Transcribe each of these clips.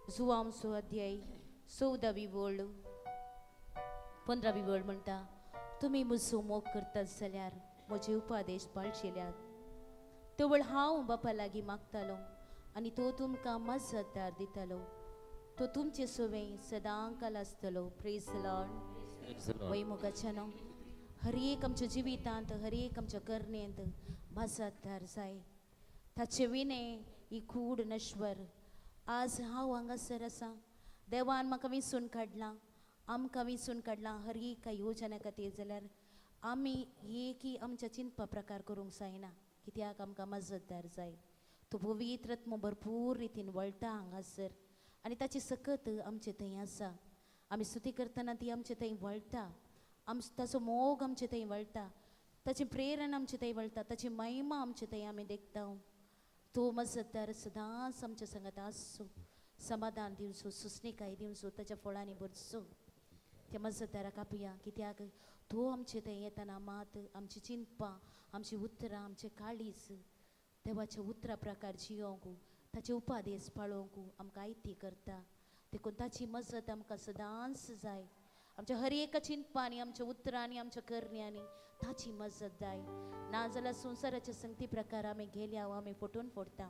जुवांव अध्याय 14वी वळ 15वी वळ म्हणटा, तुमी म्हजो मोग करतात जाल्यार म्हजे उपादेश पाळशिल्यात. तवळ हांव बापा लागीं मागतालो आनी तो तुमकां मजतदार दितालो. तो तुमचे सवें सदां काल आसतलो. Praise Lord. वय मोगाच्यानो, हर एक आमच्या जिवितांत, हर एक आमच्या करणेंत मजतदार जाय. ताचे विणे ही कूड नश्वर. आज हांव हांगासर आसा. देवान म्हाका विंचून काडलां, आमकां विंचून काडलां हर एका योजना खातीर. जाल्यार आमी एकय आमच्या चिंतपा प्रकार करूंक जायना, कित्याक आमकां मजतदार जाय. तो पवित्र आत्मो भरपूर रितीन वळटा हांगासर आनी ताची सकत आमचे थंय आसा. आमी स्तुती करतना ती आमचे थंय वळटा. ताचो मोग आमचे थंय वळटा, ताची प्रेरणा आमचे थंय वळटा, ताची महिमा आमचे थंय आमी देखता. तो मजतदार सदांच आमच्या संगत आसचो, समाधान दिवचो, सुचणीकाय दिवचो, ताच्या फळांनी भरचो. त्या मजतदाराक आपया, कित्याक तो आमचे थंय येतना मात आमची चिंतपां, आमची उतरां, आमचें काळीज देवाच्या उतरा प्रकार जियोंक, ताचे उपादेश पाळोवंक आमकां आयती करता. देखून ताची मजत आमकां सदांच जाय. आमच्या हर एका चिंतपांनी, आमच्या उतरांनी, आमच्या करण्यांनी ताची मजत जाय. नाजाल्यार संवसाराच्या संगती प्रकार आमी गेल्या, आमी फटून पडटा,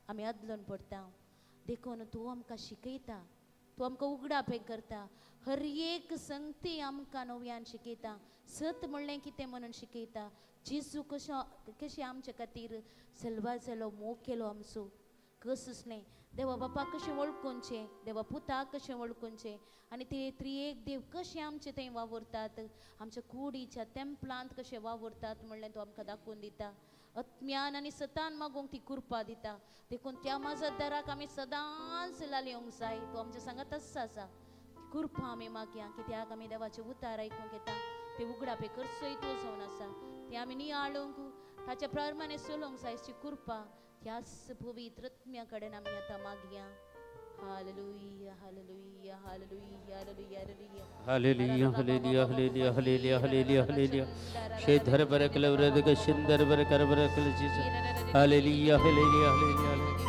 आमी अदलून पडटा. देखून तूं आमकां शिकयता, तूं आमकां उगडापें करता. हर एक संगती आमकां नव्यान शिकयता. सत म्हणलें कितें म्हणून शिकयता. जेजू कशो कशें आमचे खातीर सलवार जालो, मोग केलो आमचो, कसलें देवा बापाक कशें वळखुचें, देवा पुताक कशें वळखुचें आनी ते त्रिएक देव कशें आमचे थंय वावुरतात, आमच्या कुडीच्या तेंपलांत कशें वावुरतात म्हणलें तो आमकां दाखोवन दिता. आत्म्यान आनी सतान मागूंक ती कृपा दिता. देखून त्या मजतदाराक आमी सदांच लाल येवंक जाय. तो आमच्या सांगातच आसा. कृपा आमी मागया, कित्याक आमी देवाचें उतार आयकूंक येता. ते उगडापे करचोय तो जावन आसा. ते आमी नियाळूंक, ताच्या प्रमाणे चलोवंक जाय. कृपा त्याच पवित्र आत्म्या कडेन आमी आतां मागया. Hallelujah, hallelujah, hallelujah, hallelujah, hallelujah, hallelujah, hallelujah, hallelujah, hallelujah, hallelujah. शेधर बरकल व्रदग शिंदर बरकर बरकल Jesus. Hallelujah, hallelujah, hallelujah, hallelujah.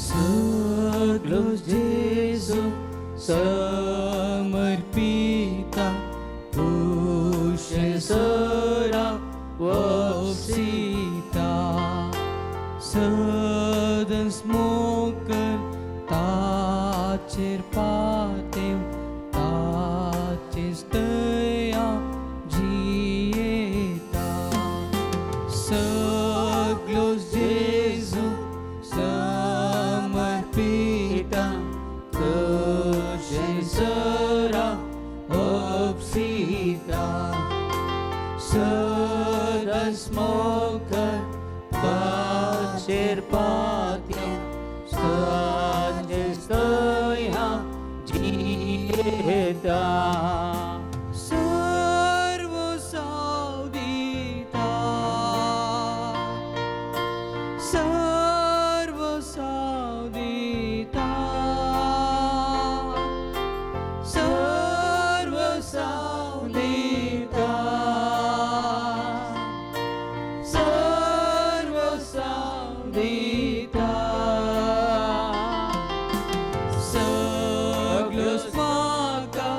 सगळो जेजू समर्पिता, कुशसरा वप्सिता, सदन स्मोकर ताचेर पातेव, ताचेर स्तया जियेता. सगळो जेजू समर्पिता, कुशसरा वप्सिता, सदन स्मोकर ताचेर पातेव, ताचेर स्तया जियेता. सर्व सावदिता, सर्व सावदिता, सर्व सावदिता, सर्व सावदिता, सगळोच म्हाका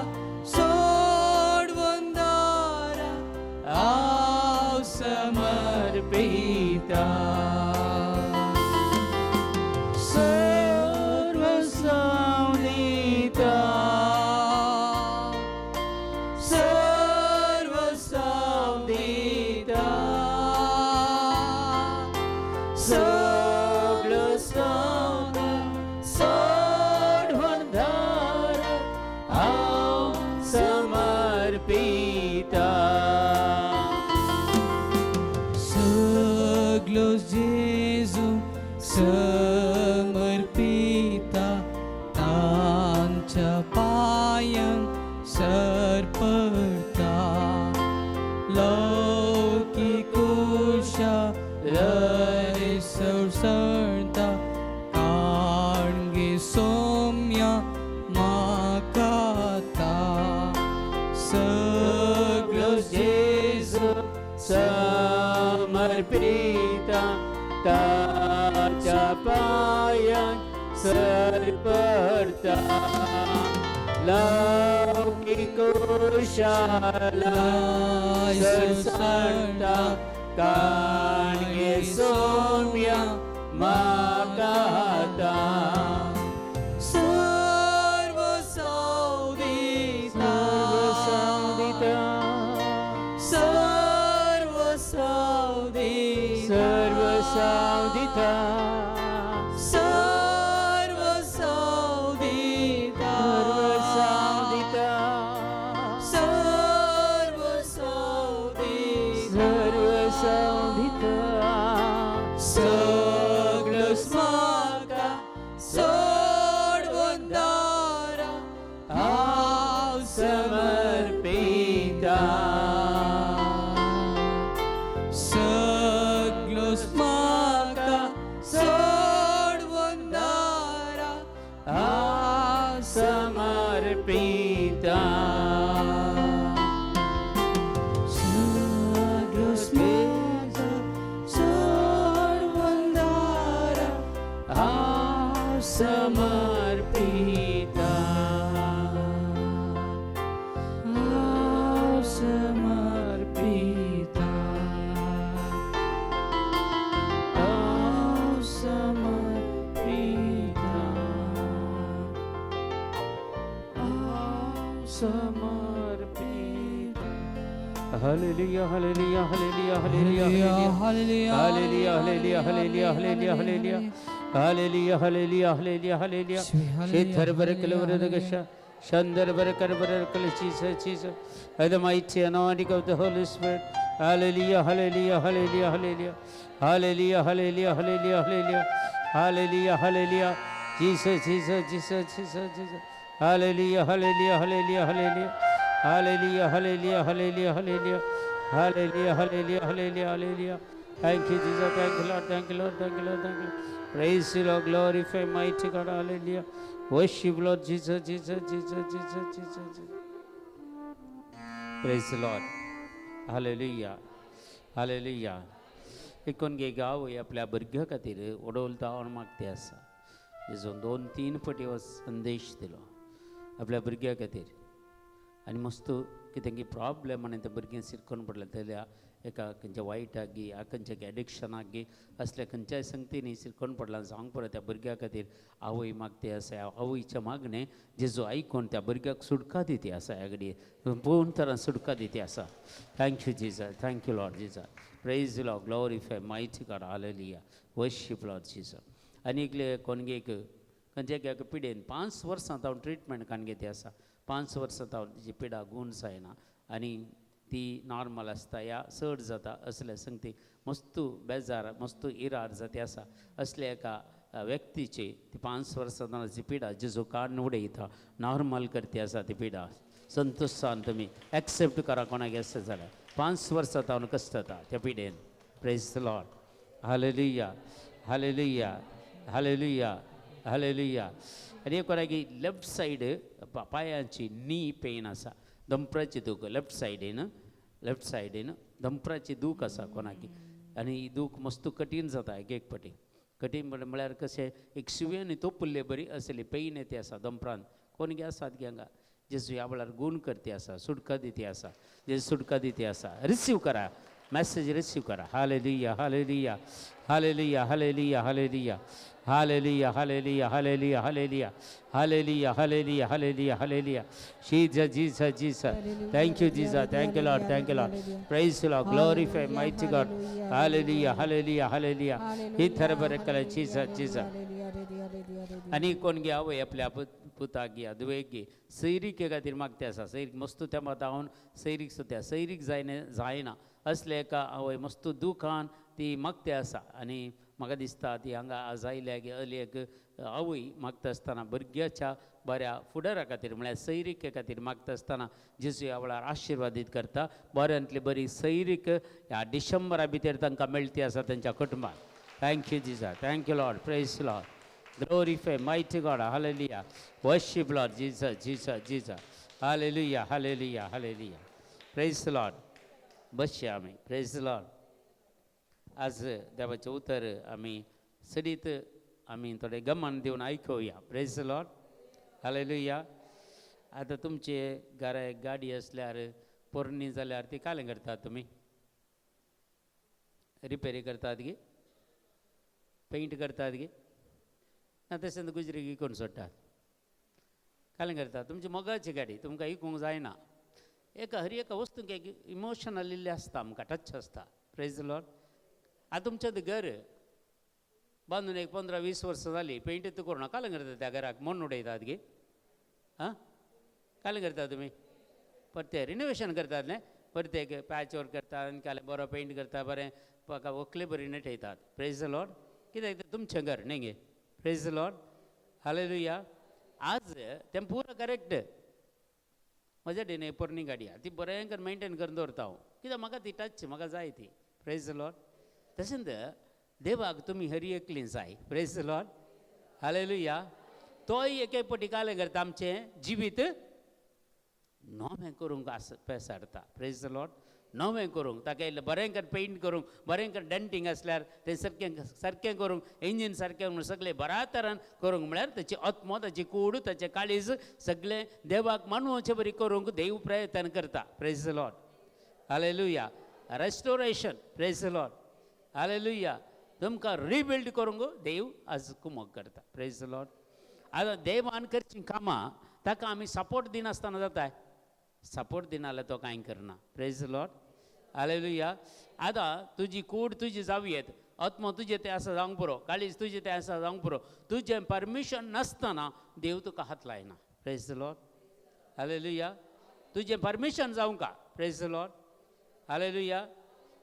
ताच्या पायांक सरपडटा लौकिक शाला सरसणटा काणये सोम्या माकाता सर्व सावदिता सर्व सर्व सावदिता सर्व सावदिता सर्व सावदिता सर्व सावदिता सर्व सावदिता सर्व सावदिता सगळोच म्हाका सोडून दारा हांव समर्पिता सगळोच म्हाका सोडून दारा हांव समर्पिता सगळोच म्हाका सोडून दारा हांव समर्पिता हांव समर्पिता हांव समर्पिता हांव समर्पिता. Hallelujah, hallelujah, hallelujah, hallelujah, hallelujah. Hallelujah, hallelujah, hallelujah, hallelujah, hallelujah. Hallelujah, hallelujah, hallelujah, hallelujah. Shethar barakal varadgasha, Shandar barakar barakal Jesus, Jesus. By the mighty anointing of the Holy Spirit. Hallelujah, hallelujah, hallelujah, hallelujah. Hallelujah, hallelujah, hallelujah, hallelujah. Hallelujah, hallelujah. Jesus, Jesus, Jesus, Jesus, Jesus. Hallelujah, hallelujah, hallelujah, hallelujah. Hallelujah, hallelujah, hallelujah, hallelujah. Hallelujah, hallelujah, hallelujah, hallelujah. Thank you, Jesus. Thank you, Lord. Thank you, Lord. Thank you, Lord. Thank you. Praise you, Lord. Glorify mighty God. Hallelujah. Worship, Lord Jesus, Jesus, Jesus, Jesus, Jesus, Jesus. Praise the Lord. Hallelujah. Hallelujah. एकूण गे गांव आपल्या भुरग्या खातीर ओडोलता मागते आसा जेजून 2-3 फावटी हो संदेश दिलो आपल्या भुरग्या खातीर आनी मस्त कितें की प्रॉब्लेम आनी ते भुरगें सिरकोन पडलें जाल्यार एका खंयच्या वायटाक गी खंयच्या एडिक्शनाक गी असल्या खंयच्याय संगतींनी सिरकोन पडलां सांग पळय त्या भुरग्या खातीर आवय मागते आसा. आवयचें मागणें जेजू आयकून त्या भुरग्याक सुटका दिती आसा. ह्या घडये पूर्ण तरान सुटका दिती आसा. Thank you Jesus, thank you Lord Jesus. Praise Lord, glorify mighty God. Hallelujah. Worship Lord Jesus. आनी एकले कोणगेक खंयच्या एका पिडेन 5 वर्सां तावन ट्रिटमेंट काणगे आसा. 5 वर्सां तावन तिची पिडा गूण जायना आनी ती नॉर्मल आसता या चड जाता असले संगती मस्तू बेजार मस्तू इरार जाती आसा. असल्या एका व्यक्तीची ती 5 वर्सां तावन पिडा जेजू काडून उडयता नॉर्मल करती आसा ती पिडा. संतोशान तुमी एक्सेप्ट करा कोणाक आसता जाल्यार 5 वर्सां तावन कश्ट जाता त्या पिडेन. Praise the Lord. Hallelujah, hallelujah, hallelujah, hallelujah. आनी एक कोणाक लेफ्ट सायड पांयांची नी पेन आसा, दंपराची दूख लेफ्ट सायडीन, लेफ्ट सायडीन दंपराची दूख आसा कोणाकी आनी ही दूख मस्त कठीण जाता एक एक फावटी. कठीण म्हळ्यार कशें एक शिवयानी तोपुल्ले बरी असली पेन येते आसा दंपरान. कोण गे आसात गे हांगा जेजू ह्या वेळार गूण करती आसा, सुटका दिती आसा, जेजू सुटका दिती आसा. रिसीव करा मॅसेज, रिसीव करा. Hallelujah, hallelujah, hallelujah, hallelujah, hallelujah, hallelujah, hallelujah, hallelujah, hallelujah, hallelujah, hallelujah, hallelujah, hallelujah. Jesus, Jesus, Jesus. Thank you Jesus, thank you Lord, thank you Lord. Praise Lord, glorify mighty God. Hallelujah, hallelujah, hallelujah. ही थर बरकल Jesus, Jesus. आनी कोण गे आवय आपल्या पुताक गे धुवेक गे सैरीके खातीर मागते आसा. सैरीक मस्तू त्या मातावन सैरीक सुद्दां सैरीक जायना जायना असले एका आवय मस्तू दुखान ती मागते आसा. आनी म्हाका दिसता ती हांगा आज आयल्या गे अली एक आवय मागता आसतना भुरग्याच्या बऱ्या फुडारा खातीर म्हळ्यार सैरिके खातीर मागता आसतना जेजू ह्या वेळार आशिर्वादीत करता. बऱ्यांतली बरी सैरीक ह्या डिसेंबरा भितर तांकां मेळटी आसा तेंच्या कुटुंबान. Thank you Jesus, thank you Lord. Praise Lord, glorify mighty God. Hallelujah. Worship Lord Jesus, Jesus, Jesus. Hallelujah, hallelujah, hallelujah. Praise Lord. बसया आमी. Praise Lord. आज देवाचें उतर आमी सडीत आमी थोडें गमन दिवन आयकुया. Praise the Lord. Hallelujah. आतां तुमचे घरा एक गाडी आसल्यार पोरणी जाल्यार ती कालें करतात तुमी? रिपेरी करतात गी? पेंट करतात गी? ना तशें गुजरी विकून सोडटात. कालें करतात? तुमची मोगाची गाडी तुमकां विकूंक जायना. एका हर एका वस्तूंक एक इमोशनल इल्लें आसता, आमकां टच आसता. Praise the Lord. आतां तुमचें घर बांदून एक 15-20 वर्सां जालीं, पेंट करूं कालें करतात त्या घराक? मोडून उडयतात गी? आं, कालें करता तुमी? परते रिनोवेशन करतात न्ही, परते एक पॅच वर्क करतात आनी कालें बरो पेंट करता, बरें व्हंकले बरी नटयतात. Praise the Lord. कित्याक तें तुमचें घर न्ही गे? Praise the Lord. Hallelujah. आज तें पुरो करेक्ट. म्हज्या कडेन एक पोरणी गाडी आहा, ती बरें करून मेनटेन करून दवरता हांव, कित्याक म्हाका ती टच, म्हाका जाय ती. Praise the Lord. तशेंच देवाक तुमी हरी एकली जाय. Praise the Lord. Hallelujah. तोय एक एक पटी कालें करता, आमचें जिवीत नवें करूंक पेस हाडटा. Praise the Lord. नवें करूंक ताका इल्लें बरें कर पेंट करूंक, बरें कर डेंटींग आसल्यार तें सारकें सारकें करूंक, इंजीन सारकें करूंक, सगळें बऱ्या तरान करूंक म्हळ्यार ताची आत्मो, ताची कूड, ताचें काळीज सगळें देवाक मानवचे बरी करूंक देव प्रयत्न करता. Praise the Lord. Hallelujah. Restoration. Praise the Lord. Hallelujah. तुमकां रिबिल्ड करूंक देव आज कुमक करता. Praise the Lord. आतां देवान करचीं कामां ताका आमी सपोर्ट दिनासतना जाता, सपोर्ट दिना जाल्यार तो कांय करना. Praise the Lord. Hallelujah. आतां तुजी कूड तुजी जावं येत, आत्मो तुजें तें आसा जावंक पुरो, काळीज तुजें तें आसा जावंक पुरो, तुजें परमिशन नासतना देव तुका हात लायना. Praise the Lord. Hallelujah. तुजें परमिशन जावंक. Praise the Lord. Hallelujah.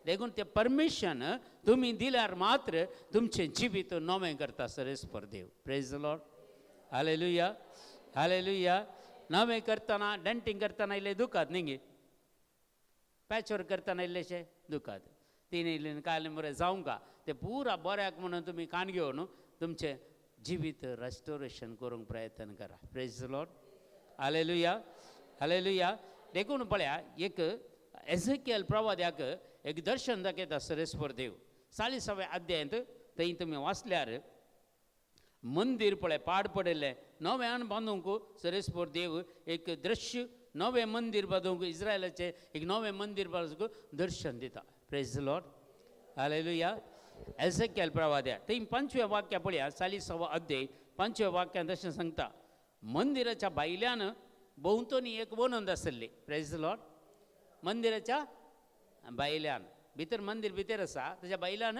देखून तें परमिशन तुमी दिल्यार मात्र तुमचें जिवीत नवें करता सरेस्पर देव. Praise the Lord. Hallelujah. Hallelujah. नवें करतना डेंटींग करतना इल्लें दुखात न्ही गे, पॅच वर्क करतना इल्लेशें दुखात, तीन इल्लें कालें बरें जावंक तें पुरा बऱ्याक म्हणून तुमी कान घेवन तुमचें जिवीत रेस्टोरेशन करूंक प्रयत्न करा. Praise the Lord. Hallelujah. Hallelujah. देखून पळया एक एझेकियल प्रवाद्याक एक दर्शन दाखयता सरेस्पर देव. 40व्या अध्यायांत थंय तुमी वाचल्यार मंदीर पळय पाड पडिल्लें नव्यान बांदूंक सरेस्पर देव एक दृश्य नवें मंदीर बांदूंक, इस्रायलाचें एक नवें मंदीर बांदूंक दर्शन दिता. Praise the Lord. Hallelujah. Ezekiel प्रवाद्या थंय 5व्या वाक्या पळया, 40वो अध्याय 5व्या वाक्यान दर्शन सांगता, मंदिराच्या भायल्यान भोंवतणी एक वनंद आसली. Praise the Lord. मंदिराच्या भायल्यान, भितर मंदीर भितर आसा, ताच्या भायल्यान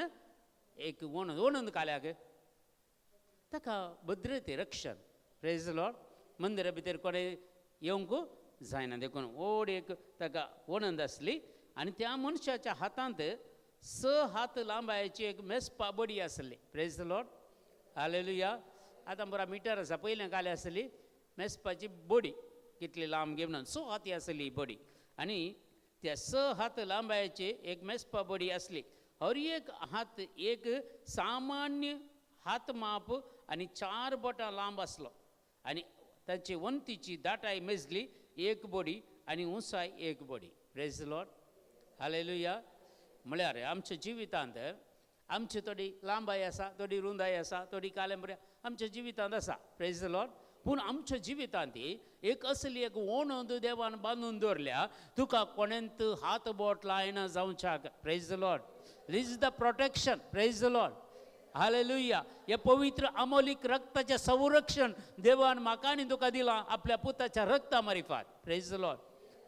एक वनंद. वनंद काल्याक ताका भद्रते रक्षण. Praise the Lord. मंदिरा भितर कोणें येवंक जायना देखून व्हड एक ताका वनंद आसली आनी त्या मनशाच्या हातांत 6 हात लांबायेची एक मेजपा बडी आसली. Praise the Lord. Hallelujah. आतां बरा मिटर आसा, पयलें काले आसली मेजपाची बडी कितली लांब घेवन 6 हाती आसली ही बडी आनी त्या 6 हात लांबायेची एक मेजपा बडी आसली. हर एक हात एक सामान्य हात माप आनी 4 बोटां लांब आसलो आनी ताची वंतीची दाटाय मेजली 1 बडी आनी उंचाय 1 बडी. Praise the Lord. Hallelujah. म्हळ्यार आमच्या जिवितांत आमची थोडी लांबाय आसा, थोडी रुंदाय आसा, थोडी कालें आमच्या जिवितांत आसा. Praise the Lord. पूण आमच्या जिवितांत एक असली एक वणद देवान बांदून दवरल्या, तुका कोणेंत हात बोट लायना जावच्याक. Praise the Lord. This is the protection. Praise the Lord. Hallelujah. हे पवित्र अमोलीक रक्ताचें संरक्षण देवान म्हाका आनी तुका दिलां आपल्या पुताच्या रक्ता मारिफात. Praise the Lord.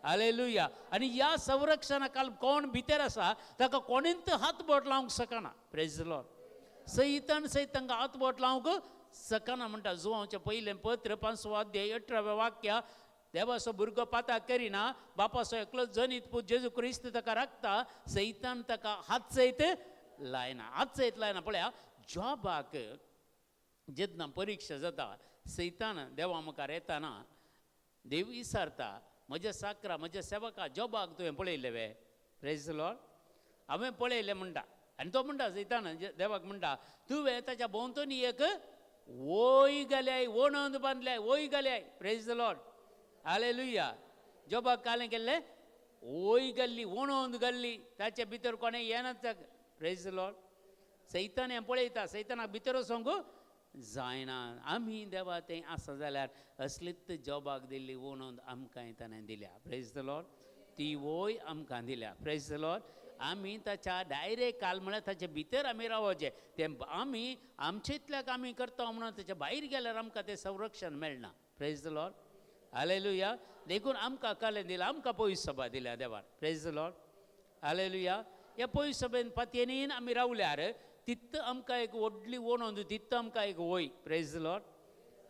Hallelujah. आनी ह्या संरक्षणा खाल कोण भितर आसा ताका कोणेंत हात बोट लावंक शकना. Praise the Lord. सैतान सयत तांकां हात बोट लावंक शकना. म्हणटा जुवांचें पयलें पत्र 5वो अध्याय 18व्या वाक्या, देवाचो भुरगो पाता करिना, बापाचो एकलो जनीत पूत जेजू क्रिस्त ताका राखता, सैतान ताका हात सयत लायना, हात सयत लायना. पळया जॉबाक जेन्ना परिक्षा जाता, सैतान देवा मुखार येताना देव विचारता, म्हज्या साकरा म्हज्या सेवका जॉबाक तुवें पळयलें वे? Praise the Lord. हांवें पळयलें म्हणटा. आनी तो म्हणटा सैतान देवाक म्हणटा, तुवें ताच्या भोंवतणी एक वय घाल्याय, वणंद बांदल्याय, वय घाल्याय. Praise the Lord. Hallelujah. जॉबाक कालें केल्लें, वय घाल्ली, वणंद घाल्ली, ताचे भितर कोणें येना. प्रेज लॉर्ड. सैतान हें पळयता, सैतानाक भितर वचोंक जायना. आमी देवा तें आसा जाल्यार असलीच जॉबाक दिल्ली वणोंद आमकां ताणें दिल्या. प्रेज the Lord. ती वय आमकां दिल्या. प्रेज the Lord. आमी ताच्या डायरेक्ट काल म्हळ्यार ताच्या भितर आमी रावचें. तें आमी आमचे इतल्याक आमी करता म्हणून ताच्या भायर गेल्यार आमकां तें संरक्षण मेळना. Praise the Lord. Hallelujah. देखून आमकां कालें दिलां, आमकां पयस सभा दिल्या देवान. Praise the Lord. Hallelujah. ह्या पयस सभेन पातयेन आमी रावल्यार तित आमकां एक व्हडली वणोंद, तित आमकां एक वय. Praise the Lord.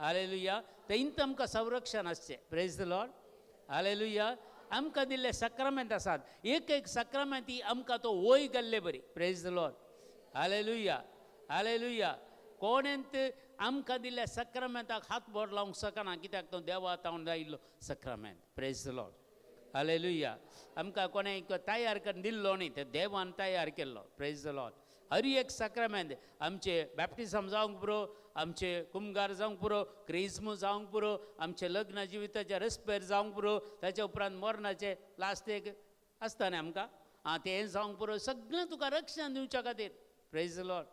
Hallelujah. थंयत आमकां संरक्षण आसचें. Praise the Lord. Hallelujah. आमकां दिल्ले साक्रामेंत आसात, एक एक साक्रामेंत ही आमकां तो वय गेल्ले बरी. Praise the Lord. Hallelujah. Hallelujah. कोणेंत आमकां दिल्ल्या साक्रामेंताक हात बोट लावंक शकना, कित्याक तो देवा तावन आयिल्लो साक्रामेंत. Praise the Lord. Hallelujah. आमकां कोणें तयार करून दिल्लो न्ही, ते देवान तयार केल्लो. Praise the Lord. हर एक साक्रामेंत आमचे बॅप्टिजम जावंक पुरो, आमचे कुमगार जावंक पुरो, क्रिज्म जावंक पुरो, आमचे लग्न जिविताचे रस्पेर जावंक पुरो, ताच्या उपरांत मरणाचे लास्ट एक आसता न्ही आमकां, आं तें जावंक पुरो, सगळें तुका रक्षण दिवच्या खातीर. Praise the Lord.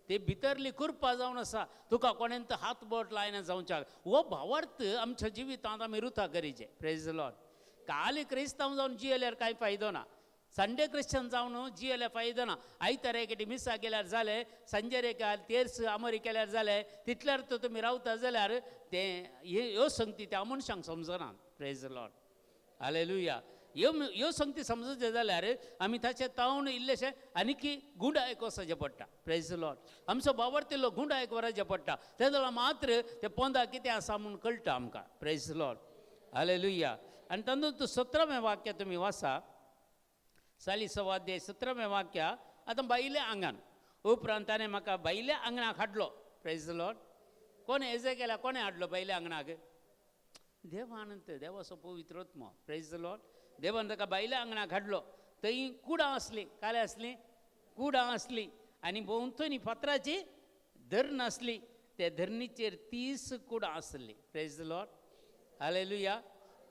ते भितरली कृपा जावन आसा, तुका कोणेंत हात बोट लायना जावच्याक. हो भावार्थ आमच्या जिवितांत आमी रुता करीचे. Praise the Lord. काल क्रिस्तांव जावन जियेल्यार कांय फायदो ना, संडे क्रिश्चन जावन जियेल्यार फायदो ना. आयतार एकेटी मिसा केल्यार जालें, सांजेर एका तेर्स आमोरी केल्यार जालें, तितल्यार तो तुमी रावता जाल्यार तें ह्यो संगती त्या मनशांक समजना. Praise the Lord. Hallelujah. ह्यो ह्यो संगती समजचे जाल्यार आमी ताचे तावन इल्लेशें आनीकी गुंडायक वचचें पडटा. Praise the Lord. आमचो बावडतिल्लो गुंडायक वचचें पडटा, ते जाल्यार मात्र ते पोंदा कितें आसा म्हूण कळटा आमकां. Praise the Lord. Hallelujah. आनी तातूंत 17वें वाक्य तुमी वाचा, 40 17वें वाक्य. आतां बायल्या आंगान उपरांत ताणें म्हाका बायल्या आंगणाक हाडलो. Praise the Lord. कोणें एजेकेला कोणें हाडलो बायल्या आंगणाक? देवान, देवाचो पवित्र आत्मो. Praise the Lord. देवान ताका बायल्या आंगणाक हाडलो. थंय कुडां आसलीं, काले आसलीं, कुडां आसलीं आनी भोंवतणी फातराची धरण आसली. त्या धरणीचेर 30 कुडां आसलीं. Praise the Lord. Hallelujah.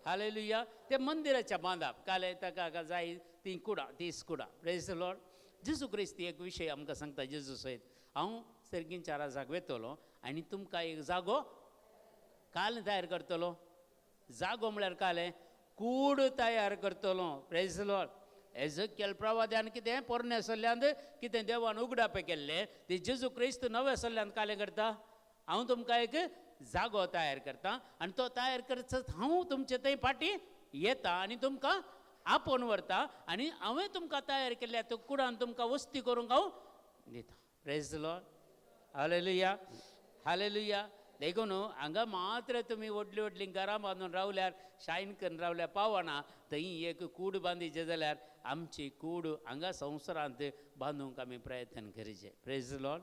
Hallelujah. ते मंदिराच्या बांदाप काले ताका जाय ती कुडां, 30 कुडां. Praise the Lord. जेजू क्रिस्त एक विशय आमकां सांगता. जेजू सयत हांव सर्गींच्या राजाक वेतलो आनी तुमकां एक जागो काल तयार करतलो. जागो म्हळ्यार कालें कूड तयार करतलो. Praise the Lord. Ezekiel प्रवाद्यान कितें पोरण्या सल्ल्यांत कितें देवान उगडापे केल्लें ते जेजू क्रिस्त नव्या सल्ल्यांत कालें करता. हांव तुमकां एक जागो तयार करता आनी तो तयार करत हांव तुमचे थंय फाटीं येता आनी तुमकां आपोवन व्हरता आनी हांवें तुमकां तयार केल्ल्या त्या कुडान तुमकां वस्ती करूंक हांव दिता. Praise the Lord. Hallelujah. Hallelujah. देखून हांगा मात्र तुमी व्हडलीं व्हडलीं घरां बांदून रावल्यार, शायन करून रावल्यार पावना. थंय एक कूड बांदिचें जाल्यार आमची कूड हांगा संवसारांत बांदूंक आमी प्रयत्न करचें. Praise the Lord.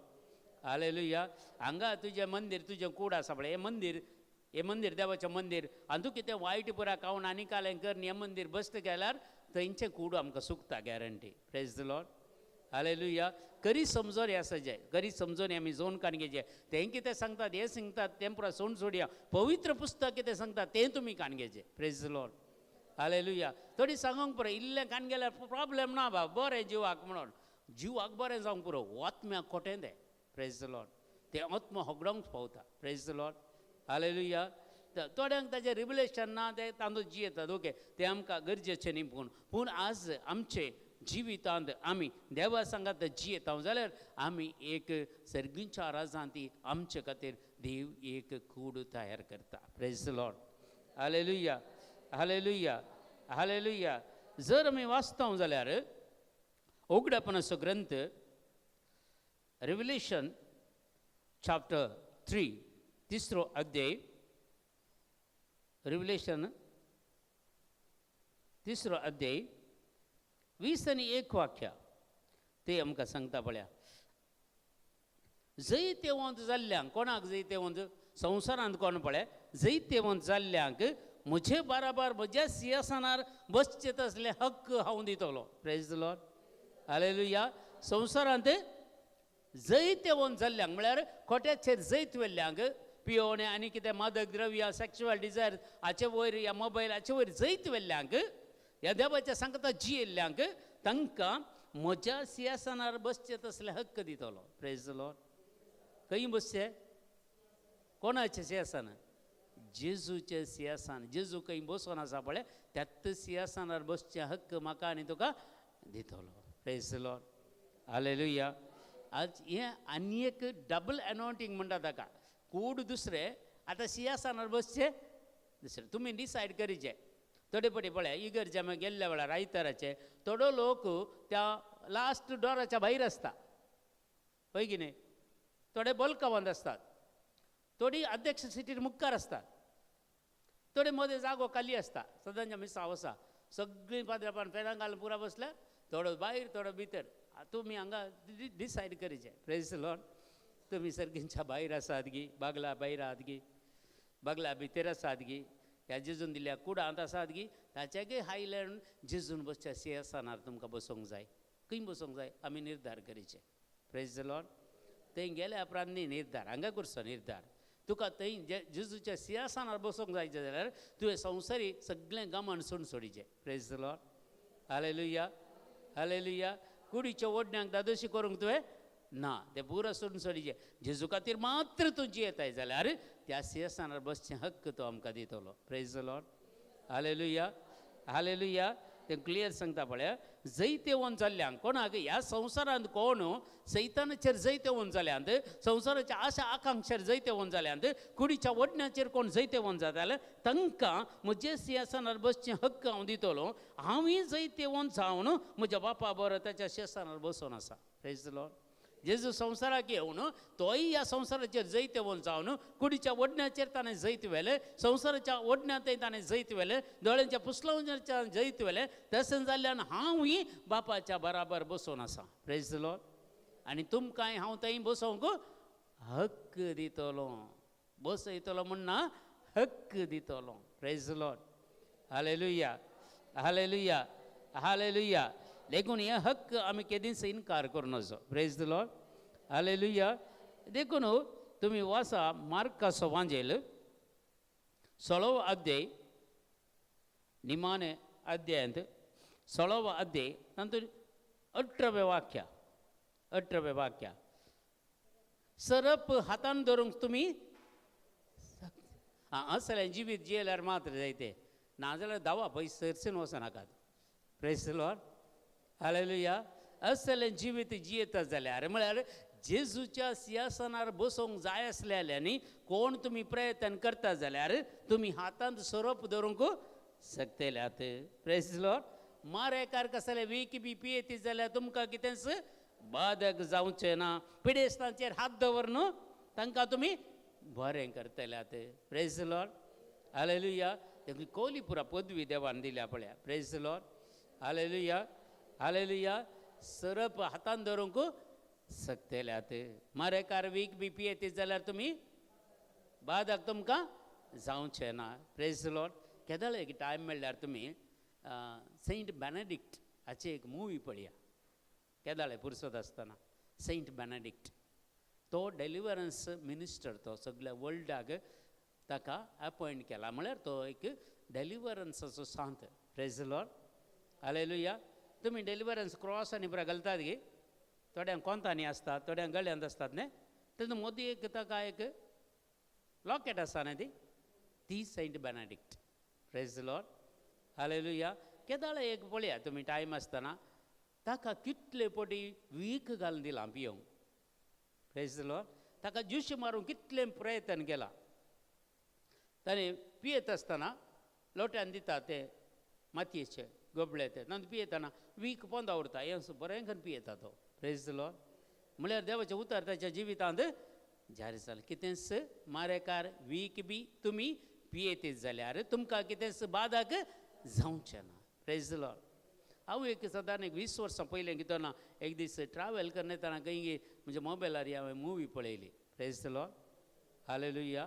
Hallelujah. हांगा तुजें मंदीर, तुजें कूड आसा पळय, हें मंदीर, हें मंदीर देवाचें मंदीर. आनी तूं कितें वायट पुरा खावन आनी कालें करून हें मंदीर बस्त केल्यार थंयचें कूड आमकां सुकता guarantee. Praise the Lord. Hallelujah. करी समजोन आसा जे करी समजोन आमी जोन कान घेवचें. तें कितें सांगतात हें सांगतात तें पुरा सोड सोडया. पवित्र पुस्तक कितें सांगतात तें तुमी कान घेवचें. Praise the Lord. Hallelujah. थोडी सांगूंक पुरो, इल्लें कान गेल्यार प्रोब्लेम ना बाब, बरें जिवाक म्हणून. जिवाक बरें जावंक पुरो, आत्म्याक खोटें तें. Praise the Lord. तें आत्मा होगडोवंक पावता. Praise the Lord. Hallelujah. थोड्यांक ताजें रिवलेशन ना, ते तांदूळ जियेतात. ओके, तें आमकां गरजेचें न्ही. पूण पूण आज आमचे जिवितांत आमी देवा सांगात जियेता जाल्यार आमी एक सर्गींच्या राजांत आमचे खातीर देव एक कूड तयार करता. Praise the Lord. Hallelujah. Hallelujah. Hallelujah. जर आमी वाचता जाल्यार उगडापणाचो ग्रंथ रिवलेशन चॅप्टर 3 तिसरो अध्याय, रिवलेशन 3 अध्याय 20 आनी 1 वाक्य ते आमकां सांगता पळया. जैतेवंत जाल्ल्यांक, कोणाक जैतेवंत? संवसारांत कोण पळय जैतेवंत जाल्ल्यांक म्हजे बाराबार म्हज्या सिंहासनार बसचे तसले हक्क हांव दितलो. Praise the Lord. Hallelujah. संवसारांत जैतेवंत जाल्ल्यांक म्हळ्यार खोट्याचेर जैत व्हेल्ल्यांक, पियोवणे आनी कितें मादक द्रव्यां, सेक्शुअल डिजायर हाचे वयर, ह्या मोबायल हाचे वयर जैत व्हेल्ल्यांक, ह्या देवाच्या सांगता जियेल्ल्यांक, तांकां म्हज्या सिंहासनार बसचे तसले हक्क दितलो. Praise the Lord. खंय बसचे? कोणाचें सिंहासन? जेजूचें सिंहासन. जेजू खंय बसोन आसा पळय त्याच सिंहासनार बसचे हक्क म्हाका आनी तुका दितलो. Praise the Lord. Hallelujah. आज हें आनी एक डबल एनॉयंटींग म्हणटा ताका. कूड दुसरें, आतां सिंहासनार बसचें दुसरें. तुमी डिसायड करीचें. थोडे पटी पळय इगर्जे आमी गेल्ल्या वेळार आयताराचे थोडो लोक त्या लास्ट डोराच्या भायर आसता, हय की न्ही? थोडे बोलकावांत आसतात, थोडी अध्यक्ष सिटीर मुखार आसतात, थोडे मदें जागो खाली आसता. सदांच्या मिसांव आसा सगळीं पाद्रापान फेरां घालून पुरा बसल्या, थोडो भायर थोडो भितर. तुमी हांगा डिसायड करीचें. Praise the Lord. तुमी सर्गींच्या भायर आसात गी, बागला भायर आहात गी, बागला भितर आसात गी, ह्या जेजून दिल्या कुडांत आसात गी, ताच्याकय हायल्यान जेजून बसच्या सिंहासनार तुमकां बसोंक जाय. खंय बसोंक जाय आमी निर्धार करीचें. Praise the Lord. थंय गेल्या उपरांत न्ही निर्धार, हांगा करचो निर्धार. तुका थंय जेजूच्या सिंहासनार बसोंक जाय जाल्यार तुवें संवसारी सगळें गमन सोडून सोडीचें. Praise the Lord. Hallelujah. Hallelujah. कुडीच्या ओडण्यांक दादोशी करूंक तुवें ना, तें पुरो सोडून सोडीचें. जेजू खातीर मात्र तूं जियेताय जाल्यार त्या सिंहासनार बसचें हक्क तो आमकां दितलो. Praise the Lord. Hallelujah. Hallelujah. तें क्लियर सांगता पळय, जैतेवन जाल्ल्यांक कोणाक ह्या संवसारांत कोण सैतानाचेर जैतेवन जाल्यांत, संवसाराच्या आशा आकांक्षेर जैतेवन जाल्यांत, कुडीच्या ओडण्याचेर कोण जैतेवन जाता जाल्यार तांकां म्हजे सिंहासनार बसचें हक्क हांव दितलो. हांवूय जैतेवन जावन म्हज्या बापा बरो ताच्या सिंहासनार बसून आसा. Praise the Lord. जेजू संवसाराक येवन तोय ह्या संवसाराचेर जैतेवन जावन कुडीच्या ओडण्याचेर ताणें जैत व्हेलें, संवसाराच्या ओडण्यांतय ताणें जैत व्हेलें, दोळ्यांच्या पुसलावण्याच्या जैत व्हेलें. तशें जाल्ल्यान हांवूय बापाच्या बराबर बसून आसा. Praise the Lord. आनी तुमकांय हांव थंय बसोवंक हक्क दितलो. बसयतलो म्हण ना, हक्क दितलो. Praise the Lord. Hallelujah. Hallelujah. Hallelujah. देखून हे हक्क आमी केदींच इनकार करूं नजो. Praise the Lord. Hallelujah. देखून तुमी वाचा मार्काचो वांजेल 16वो अध्याय, निमाणे अध्यायांत 16वो अध्याय तातूंत 18वें वाक्य, 18वें वाक्य. सरप हातान धरूंक तुमी असलें जिवीत जियेल्यार मात्र जायते, नाजाल्यार धांवा पयस सरसून वचनाकात. Praise the Lord. Hallelujah. असलें जिवीत जियेता जाल्यार म्हळ्यार जेजूच्या सिंहासनार बसोवंक जाय आसलेल्यांनी कोण तुमी प्रयत्न करता जाल्यार तुमी हातांत सोरोप धरूंक शकतल्यात. Praise the Lord. मारेकार कसले वीक बी पियेती जाल्यार तुमकां कितेंच बादक जावचें ना. पिडेस्तांचेर हात दवर न्हू, तांकां तुमी बरें करतल्यात. Praise the Lord. Hallelujah. तेका कोली पुरा पदवी देवान दिल्या पळया. Praise the Lord. Hallelujah. Hallelujah. सरप हातान धरूंक शकतल्यात. मारेकार वीक बी पियेती जाल्यार तुमी बादक तुमकां जावचें ना. Praise the Lord. केदळ एक टायम मेळ्ळ्यार तुमी सेंट बेनेडिक्ट हाची एक मुवी पळया. केदाळे पुरसत आसतना सेंट बेनेडिक्ट तो डेलिवरन्स मिनिस्टर, तो सगळ्या वर्ल्डाक ताका अपॉयंट केला, म्हळ्यार तो एक डेलिवरन्साचो सांत. Praise the Lord. Hallelujah. तुमी डेलिवरन्स क्रॉस आनी पुरा घालतात गे, थोड्यांक कोंतांनी आसतात, थोड्यांक गळ्यांत आसतात न्ही, तेन्ना मोदी एक ताका एक लॉकेट आसा न्ही, ती Saint Benedict. Praise the Lord. Hallelujah. केदाळे एक पळया तुमी टायम आसतना ताका कितले पटी वीक घालून दिलां पियोंक. Praise the Lord. ताका ज्यूश मारूंक कितलें प्रयत्न केला. ताणें पियेत आसतना लोट्यान दिता ते मातयेचे गोबळे ते, नंतर पियेतना वीक पोंदा उरता, हें बरें करून पियेता तो. Praise the Lord. म्हळ्यार देवाचें उतर ताच्या जिवितांत जारी जालें. कितेंच मारेकार वीक बी तुमी पियेतीत जाल्यार तुमकां कितेंच बादक जावचें ना. Praise the Lord. हांव एक सादारण एक 20 वर्सां पयलें कितें ना, एक दीस ट्रॅवल करना येतना खंय म्हज्या मोबायलार हांवें मुवी पळयली. Praise the Lord. Hallelujah.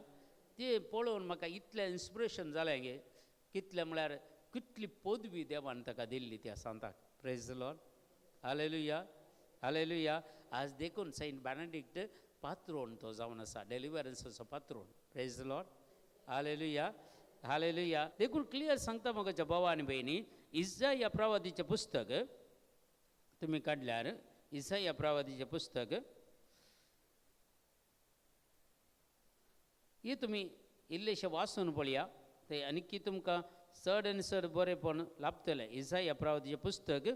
तें पळोवन म्हाका इतलें इन्स्पिरेशन जालें गे, कितलें म्हळ्यार कितली पदवी देवान ताका दिल्ली त्या सांताक. Praise the Lord. Hallelujah. Hallelujah. आज देखून सेंट बेनेडिक्ट पात्रोन तो जावन आसा, डेलिवरन्साचो पात्रोन. Praise the Lord. Hallelujah. Hallelujah. देखून क्लियर सांगता म्हाका भावा आनी भयणी, इज्जा ह्या प्रवादीचें पुस्तक तुमी काडल्यार इसाया प्रवादीचें पुस्तक हे तुमी इल्लेशें वाचून पळया ते आनीकी तुमकां चड आनी चड बरेंपण लाभतलें. इसाया प्रवादीचें पुस्तक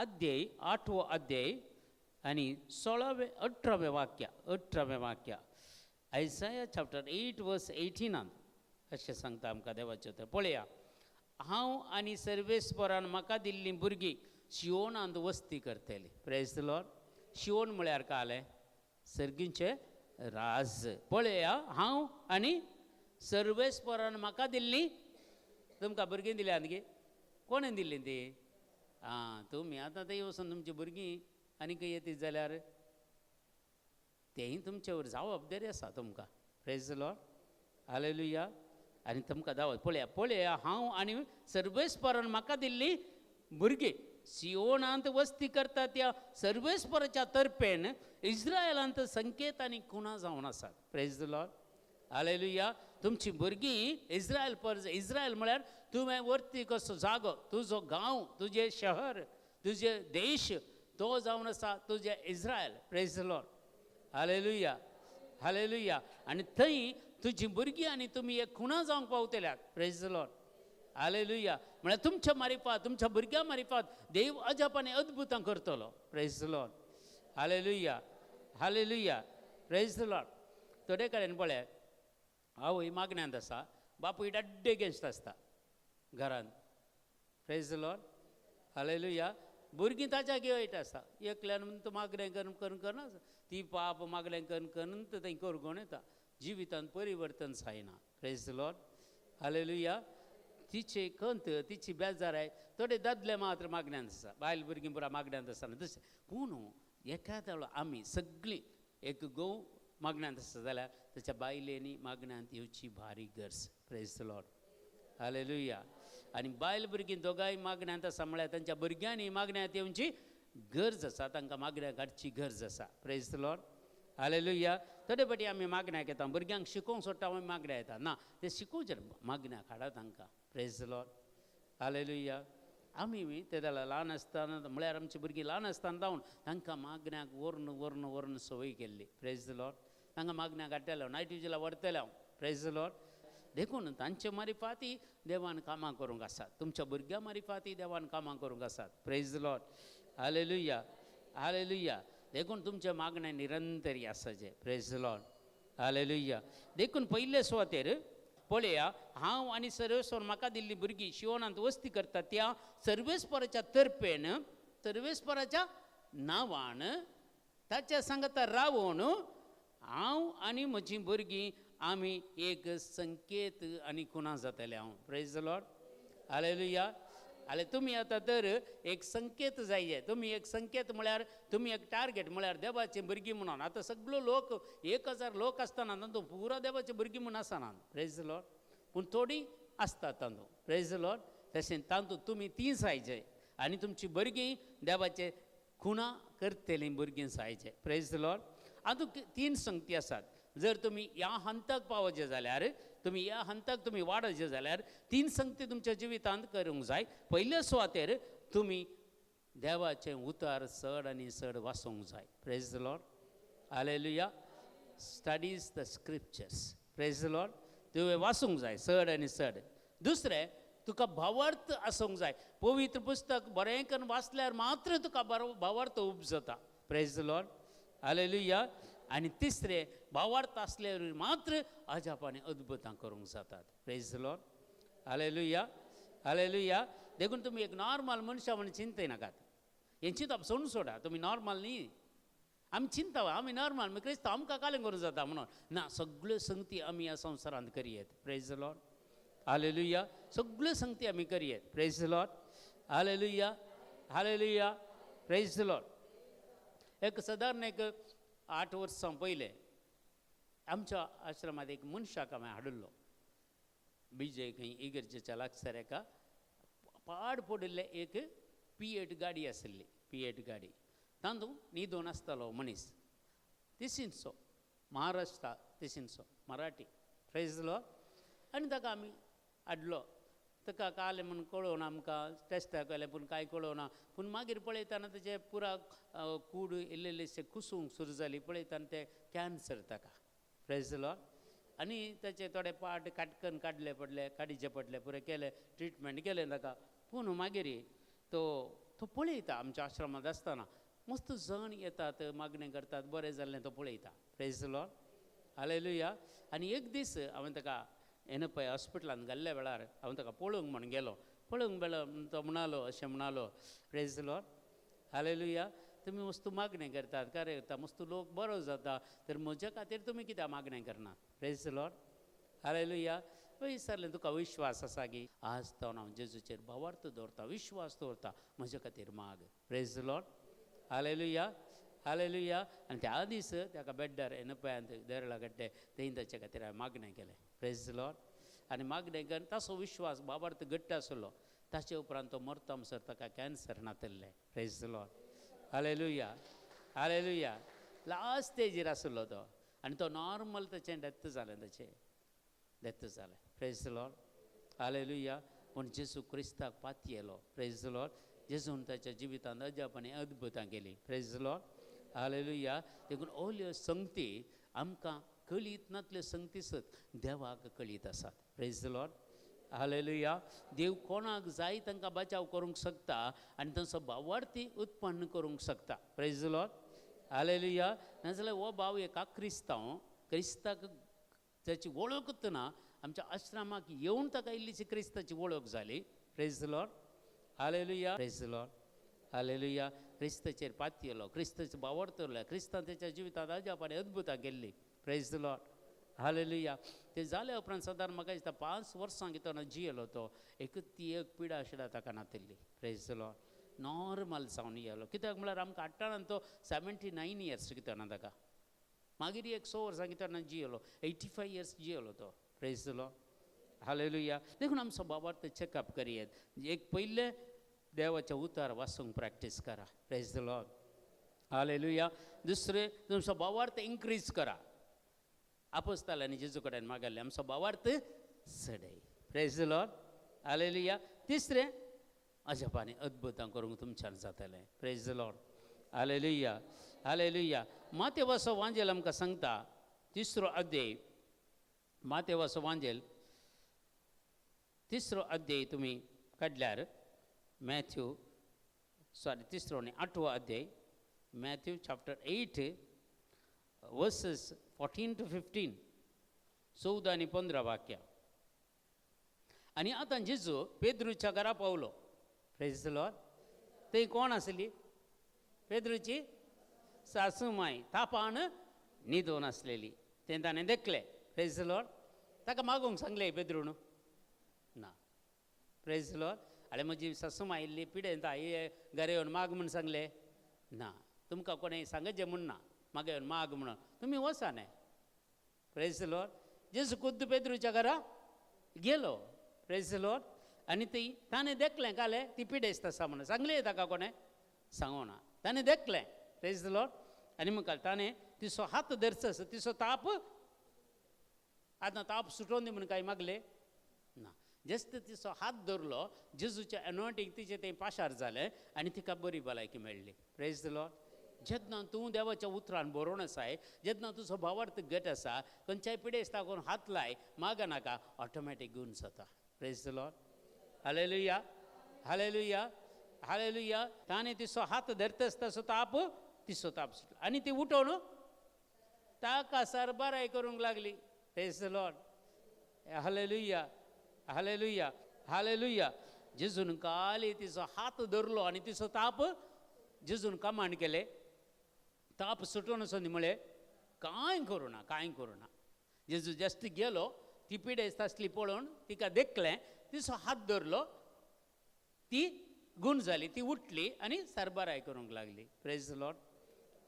अध्याय 8वो अध्याय आनी 16वें 18वें वाक्य, 18वें वाक्य, आयसाया चॅप्टर 8 वर्स 18 अशें सांगता आमकां देवाचें उतर. पळया, हांव आनी सर्वेस्परान म्हाका दिल्लीं भुरगीं शिओनांत वस्ती करतली. प्रेज the Lord. Sion म्हळ्यार कालें सर्गींचें राज. पळया, हांव आनी सर्वेस्परान म्हाका दिल्लीं, तुमकां भुरगीं दिल्यात गे? कोणें दिल्लीं ती? आं, तुमी आतां थंय वचून तुमची भुरगीं आनी खंय येतीत जाल्यार तेंय तुमचेवर जबाबदारी आसा तुमकां. Praise the Lord. Hallelujah. आनी तुमकां दावत पळया, पळया हांव आनी सर्वेस्परान म्हाका दिल्ली भुरगीं सियोनांत वस्ती करता त्या सर्वेस्पराच्या तर्फेन इस्रायलांत संकेत आनी खुणा जावन आसात. Praise the Lord. Hallelujah. तुमची भुरगीं इस्रायल पर इस्रायल म्हळ्यार तुवें वरती कसो जागो, तुजो गांव, तुजें शहर, तुजें देश, तो जावन आसा तुजें Israel. Praise the Lord. Hallelujah. Hallelujah. आनी थंय तुजी भुरगीं आनी तुमी एक खुणा जावंक पावतल्यात. Praise the Lord. Hallelujah. म्हळ्यार तुमच्या मारिफात, तुमच्या भुरग्यां मारिफात देव अजाप आनी अद्भुतां करतलो. Praise the Lord. Hallelujah. Hallelujah. Praise the Lord. थोडे कडेन पळय, आवय मागण्यांत आसा, बापूय डाड्डे अगेन्स्ट आसता घरांत. Praise the Lord. Hallelujah. भुरगीं ताच्या घेयत आसता, एकल्यान म्हणून तो मागणें करून करून करून आसा, ती पाप मागणें करून करून थंय करगोण येता, जिवितांत परिवर्तन जायना. Praise the Lord. Hallelujah. तिचे कंत, तिची बेजाराय थोडे दादले मात्र मागण्यांत आसा, बायल भुरगीं पुरा मागण्यांत आसना तशें. पूण एखाद्या वेळार आमी सगळीं एक गोव मागण्यांत आसा जाल्यार ताच्या बायलेनी मागण्यांत येवची भारी गरज. Praise the Lord. Hallelujah. आनी बायल भुरगीं दोगांय मागण्यांत आसा म्हळ्यार तांच्या भुरग्यांनी मागण्यांत येवची गरज आसा, तांकां मागण्याक हाडची गरज आसा. Praise the Lord. Hallelujah. थोडे फावटी आमी मागण्याक येता, भुरग्यांक शिकोवंक सोडटा, आमी मागण्या येता ना, ते शिकोवचें मागण्याक हाडा तांकां. Praise the Lord. Hallelujah. आमी ते जाल्यार ल्हान आसतना म्हळ्यार आमची भुरगीं ल्हान आसतना जावन तांकां मागण्याक व्हरून व्हरून व्हरून संवय केल्ली. Praise the Lord. तांकां मागण्याक हाडटलें हांव, नायट विजिला व्हरतलें हांव. Praise the Lord. देखून तांचे मारिफाती देवान कामां करूंक आसात, तुमच्या भुरग्यां मारिफाती देवान कामां करूंक आसात. Praise the Lord. Hallelujah. Hallelujah. देखून तुमचें मागणें निरंतरी आसाचें. Praise the Lord. Hallelujah. देखून पयले सुवातेर पळया, हांव आनी सर्वेस्पर म्हाका दिल्ली भुरगीं शिओनांत वस्ती करता त्या सर्वेस्पराच्या तर्फेन, सर्वेस्पराच्या नांवान ताच्या सांगता रावून हांव आनी म्हजीं भुरगीं आमी एक संकेत आनी खुणा जातले हांव. Praise the Lord. Hallelujah. आले तुमी आतां तर एक संकेत जाय, तुमी एक संकेत म्हळ्यार तुमी एक टार्गेट म्हळ्यार देवाची भुरगीं म्हणून. आतां सगळो लोक 1000 लोक आसतना तातूंत पुरा देवाची भुरगीं म्हूण आसना. Praise the Lord. पूण थोडीं आसतात तातूंत. Praise the Lord. तशें तातूंत तुमी तीं जायचे आनी तुमची भुरगीं देवाचे खुणा करतलीं भुरगीं जायचे. Praise the Lord. आतां 3 संगती आसात. जर तुमी ह्या हंताक पावचे जाल्यार, तुमी ह्या हंताक तुमी वाडचे जाल्यार 3 संगती तुमच्या जिवितांत करूंक जाय. पयले सुवातेर तुमी देवाचें उतार चड आनी चड वाचूंक जाय. Praise the Lord. Hallelujah. Studies the scriptures. Praise the Lord. तुवें वाचूंक जाय चड आनी चड. दुसरें, तुका भावार्थ आसूंक जाय. पवित्र पुस्तक बरें करून वाचल्यार मात्र तुका बरो भावार्थ उपजता. Praise the Lord. Hallelujah. आनी तिसरें, भावार्थ आसल्यार मात्र अजाप आनी अद्भुतां करूंक जातात. Praise the Lord. Hallelujah. Hallelujah. देखून तुमी एक नॉर्मल मनशां म्हूण चिंतनाकात, हें चिंतप सोडून सोडा. तुमी नॉर्मल न्ही, आमी चिंता आमी नॉर्मल, आमी क्रिस्तांव, आमकां कालें करूंक जाता म्हणून ना. सगळ्यो संगती आमी ह्या संवसारांत करयेत. Praise the Lord. Hallelujah. सगळ्यो संगती आमी करयेत. Praise the Lord. Hallelujah. Hallelujah. Praise the Lord. एक सादारण एक 8 वर्सां पयलें आमच्या आश्रमांत एक मनशाक हांवें हाडिल्लो. विजय खंय इगर्जेच्या लागसार एका पाड पडिल्लें एक P8 गाडी आशिल्ली, P8 गाडी. तातूंत न्हिदून आसतालो मनीस, तिशींचो, Maharashtra तिशींचो, Marathi. Praise the Lord. आनी ताका आमी हाडलो. ताका कालें म्हूण कळोवना आमकां टेस्टाक व्हेलें पूण कांय कळोवना पूण मागीर पळयतना तेजें पुरा कूड इल्लें इल्लेशें कुसूंक सुरू जाली पळयतना तें कॅन्सर ताका प्रेज the Lord. आनी ताचे थोडे पार्ट काटकन काडले पडले काडीचे पडले पुरें केलें ट्रिटमेंट केलें ताका पूण मागीर तो तो पळयता आमच्या आश्रमांत आसतना मस्त जण येतात मागणें करतात बरें जाल्लें तो पळयता प्रेज the Lord hallelujah. आनी एक दीस हांवें ताका एनपय हॉस्पिटलांत घाल्ल्या वेळार हांव ताका पळोवंक म्हण गेलो पळोवंक वेळार तो म्हणालो अशें म्हणालो प्रेज the Lord hallelujah तुमी वस्तू मागणें करतात कार्य करता मस्त लोक बरो जाता तर म्हज्या खातीर तुमी कित्याक मागणें करनात प्रेज the Lord hallelujah. विचारलें तुका विश्वास आसा की आज तो हांव जेजूचेर भावार्थ दवरता विश्वास दवरता म्हज्या खातीर माग praise the Lord hallelujah hallelujah. आनी त्या दीस ताका बेड्डार एनपयांत देरळा गड्डे थंय ताच्या खातीर हांवें मागणें केलें प्रेज the Lord. आनी मागणें करून ताचो विश्वास बाबार्थ घट्ट आसलो ताचे उपरांत तो मरता म्हणसर ताका cancer नातिल्लें praise the Lord hallelujah hallelujah. Last स्टेजीर आसलो तो आनी तो नॉर्मल ताचें डेथ जालें ताचें डेथ जालें प्रेज the Lord hallelujah. पूण जेजू क्रिस्ताक पातयेलो प्रेज the Lord. जेजून ताच्या जिवितांत अजाप आनी अद्भुतां केलीं प्रेज the Lord hallelujah. देखून ओल्यो संगती आमकां कळीत नातल्यो संगती सत देवाक कळीत आसात प्रेज the Lord hallelujah. देव कोणाक जाय तांकां बचाव करूंक शकता आनी तांचो भावार्थी उत्पन्न करूंक शकता प्रेज the Lord hallelujah. नाजाल्यार हो भाव एक क्रिस्तांव क्रिस्ताक ताची वळखूच ना आमच्या आश्रमाक येवन ताका इल्लीशी क्रिस्ताची वळख जाली praise the Lord hallelujah praise the Lord hallelujah. क्रिस्ताचेर पातयेलो क्रिस्ताचो भावार्थ उरलो क्रिस्तान ताच्या जिवितांत अजाप आनी अद्भुतां केल्लीं प्रेज the Lord hallelujah. ते जाल्या उपरांत सादारण म्हाका दिसता 5 वर्सां कितें जियेलो तो एक ती एक पिडा आशिल्ल्या ताका नातिल्ली प्रेज the Lord normal जावन येयलो कित्याक म्हळ्यार आमकां हाडटाना तो 79 इयर्स कितें ना ताका मागीर एक 100 वर्सां कितें जियेलो 85 इयर्स जियेलो तो प्रेज the Lord hallelujah. देखून आमचो बाबार्थ चॅकअप करयेत एक पयलें देवाचें उतार वाचूंक प्रॅक्टीस करा प्रेज the Lord hallelujah. दुसरें तुमचो भावार्थ इन्क्रीज करा आपोस्तालांनी जेजू कडेन मागल्लें आमचो भावार्थ चडय प्रेज the Lord hallelujah. तिसरें अजापांनी अद्भुतां करूंक तुमच्यान जातलें praise the Lord hallelujah hallelujah. मातेवाचो वांजेल आमकां सांगता 3रो अध्याय मातेवाचो वांजेल 3रो अध्याय तुमी काडल्यार मॅथ्यू सॉरी 3रो आनी 8वो अध्याय मॅथ्यू चॅप्टर 8 वर्सेस 14 to 15 14 आनी 15 वाक्या. आनी आतां जेजू पेद्रूच्या घरा पावलो प्रेज the Lord. थंय कोण आसली पेद्रूची सासू माय तापान न्हिदून आसलेली तें ताणें देखलें प्रेज the Lord. ताका मागूंक सांगलें पेद्रून ना प्रेज the Lord. आनी म्हजी सासू माय इल्ली पिडेन हे घरा येवन माग म्हूण सांगलें ना तुमकां कोणें सांगचें म्हूण ना म्हाका येवन माग म्हणून तुमी वचा न्हय प्रेज the Lord. जेजू खुद्द पेद्रूच्या घरा गेलो प्रेज the Lord. आनी ती ताणें देखलें कालें ती पिडेस्त आसा म्हणून सांगलें ताका कोणें सांगूना ताणें देखलें प्रेज the Lord. आनी मुखार ताणें तिचो हात धरचो आसा तिचो ताप आतां ताप सुटोवन दी म्हणून कांय मागलें ना जस्ट तिचो हात धरलो जेजूच्या एनॉयंटींग तिचें तें पाशार जालें आनी तिका बरी भलायकी मेळ्ळी प्रेज the Lord. जेन्ना तूं देवाच्या उतरान बरोवन आसाय जेन्ना तुजो भावार्थ घट आसा खंयच्याय पिडेस्ताक हात लाय माग नाका ऑटोमॅटीक गुण जाता praise the Lord hallelujah hallelujah hallelujah. ताणें तिचो हात धरता तसो ताप तिचो ताप सुटलो आनी ती उठोवन ताका सरबराय करूंक लागली praise the Lord hallelujah hallelujah hallelujah. जेजून काली तिचो हात धरलो आनी तिचो ताप जेजून कमांड केलें ताप सुटून वचून म्हळें कांय करूं ना कांय करूं ना. जेजू जस्ट गेलो ती पिडेस्त आसली पळोवन तिका देखलें तिचो हात धरलो ती गूण जाली ती उठली आनी सरबराय करूंक लागली प्रेज the Lord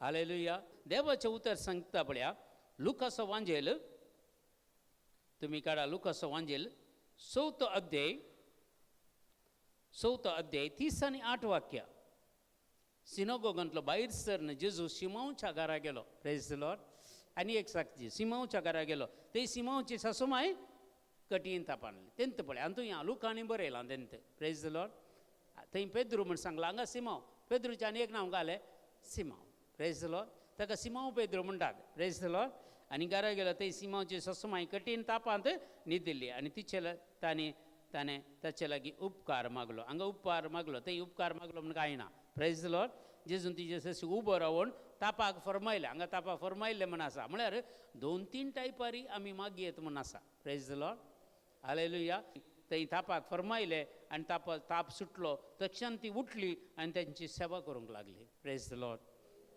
hallelujah. देवाचें उतर सांगता पळया लुकाचो वांजेल तुमी काडा लुकाचो वांजेल 4थो अध्याय 4थो अध्याय 30 आनी 8 वाक्य. सिनोगोगांतलो भायर सरन जेजू सिमांवच्या घरा गेलो प्रेज the Lord. आनी एक साक्षी सिमांवच्या घरा गेलो थंय सिमांवची सासूमाय कठीण तापान तेंत पळय आनी तूं लुकांनी बरयलां तेंत. प्रेज the Lord. थंय पेद्रू म्हण सांगलां, हांगा सिमांव. पेद्रूचें आनी एक नांव घालें सिमांव. Praise the Lord. ताका सिमांव पेद्रू म्हणटात. Praise the Lord. आनी घरा गेलो थंय सिमांवची ससमाय कठीण तापांत न्हिदिल्ली आनी तिचे ताणें ताणें ताचे लागीं उपकार मागलो. हांगा उपकार मागलो, थंय उपकार मागलो म्हण कांय ना. Praise the Lord. जेजून तिजे सशी उबो रावन तापाक फरमायलें. हांगा तापाक फरमायलें म्हण आसा, म्हळ्यार 2 3 टायपारी आमी मागयेत म्हण आसा. Praise the Lord. Hallelujah. थंय तापाक फरमायलें आनी ताप सुटलो. तक्षण ती उठली आनी तांची सेवा करूंक लागली. Praise the Lord.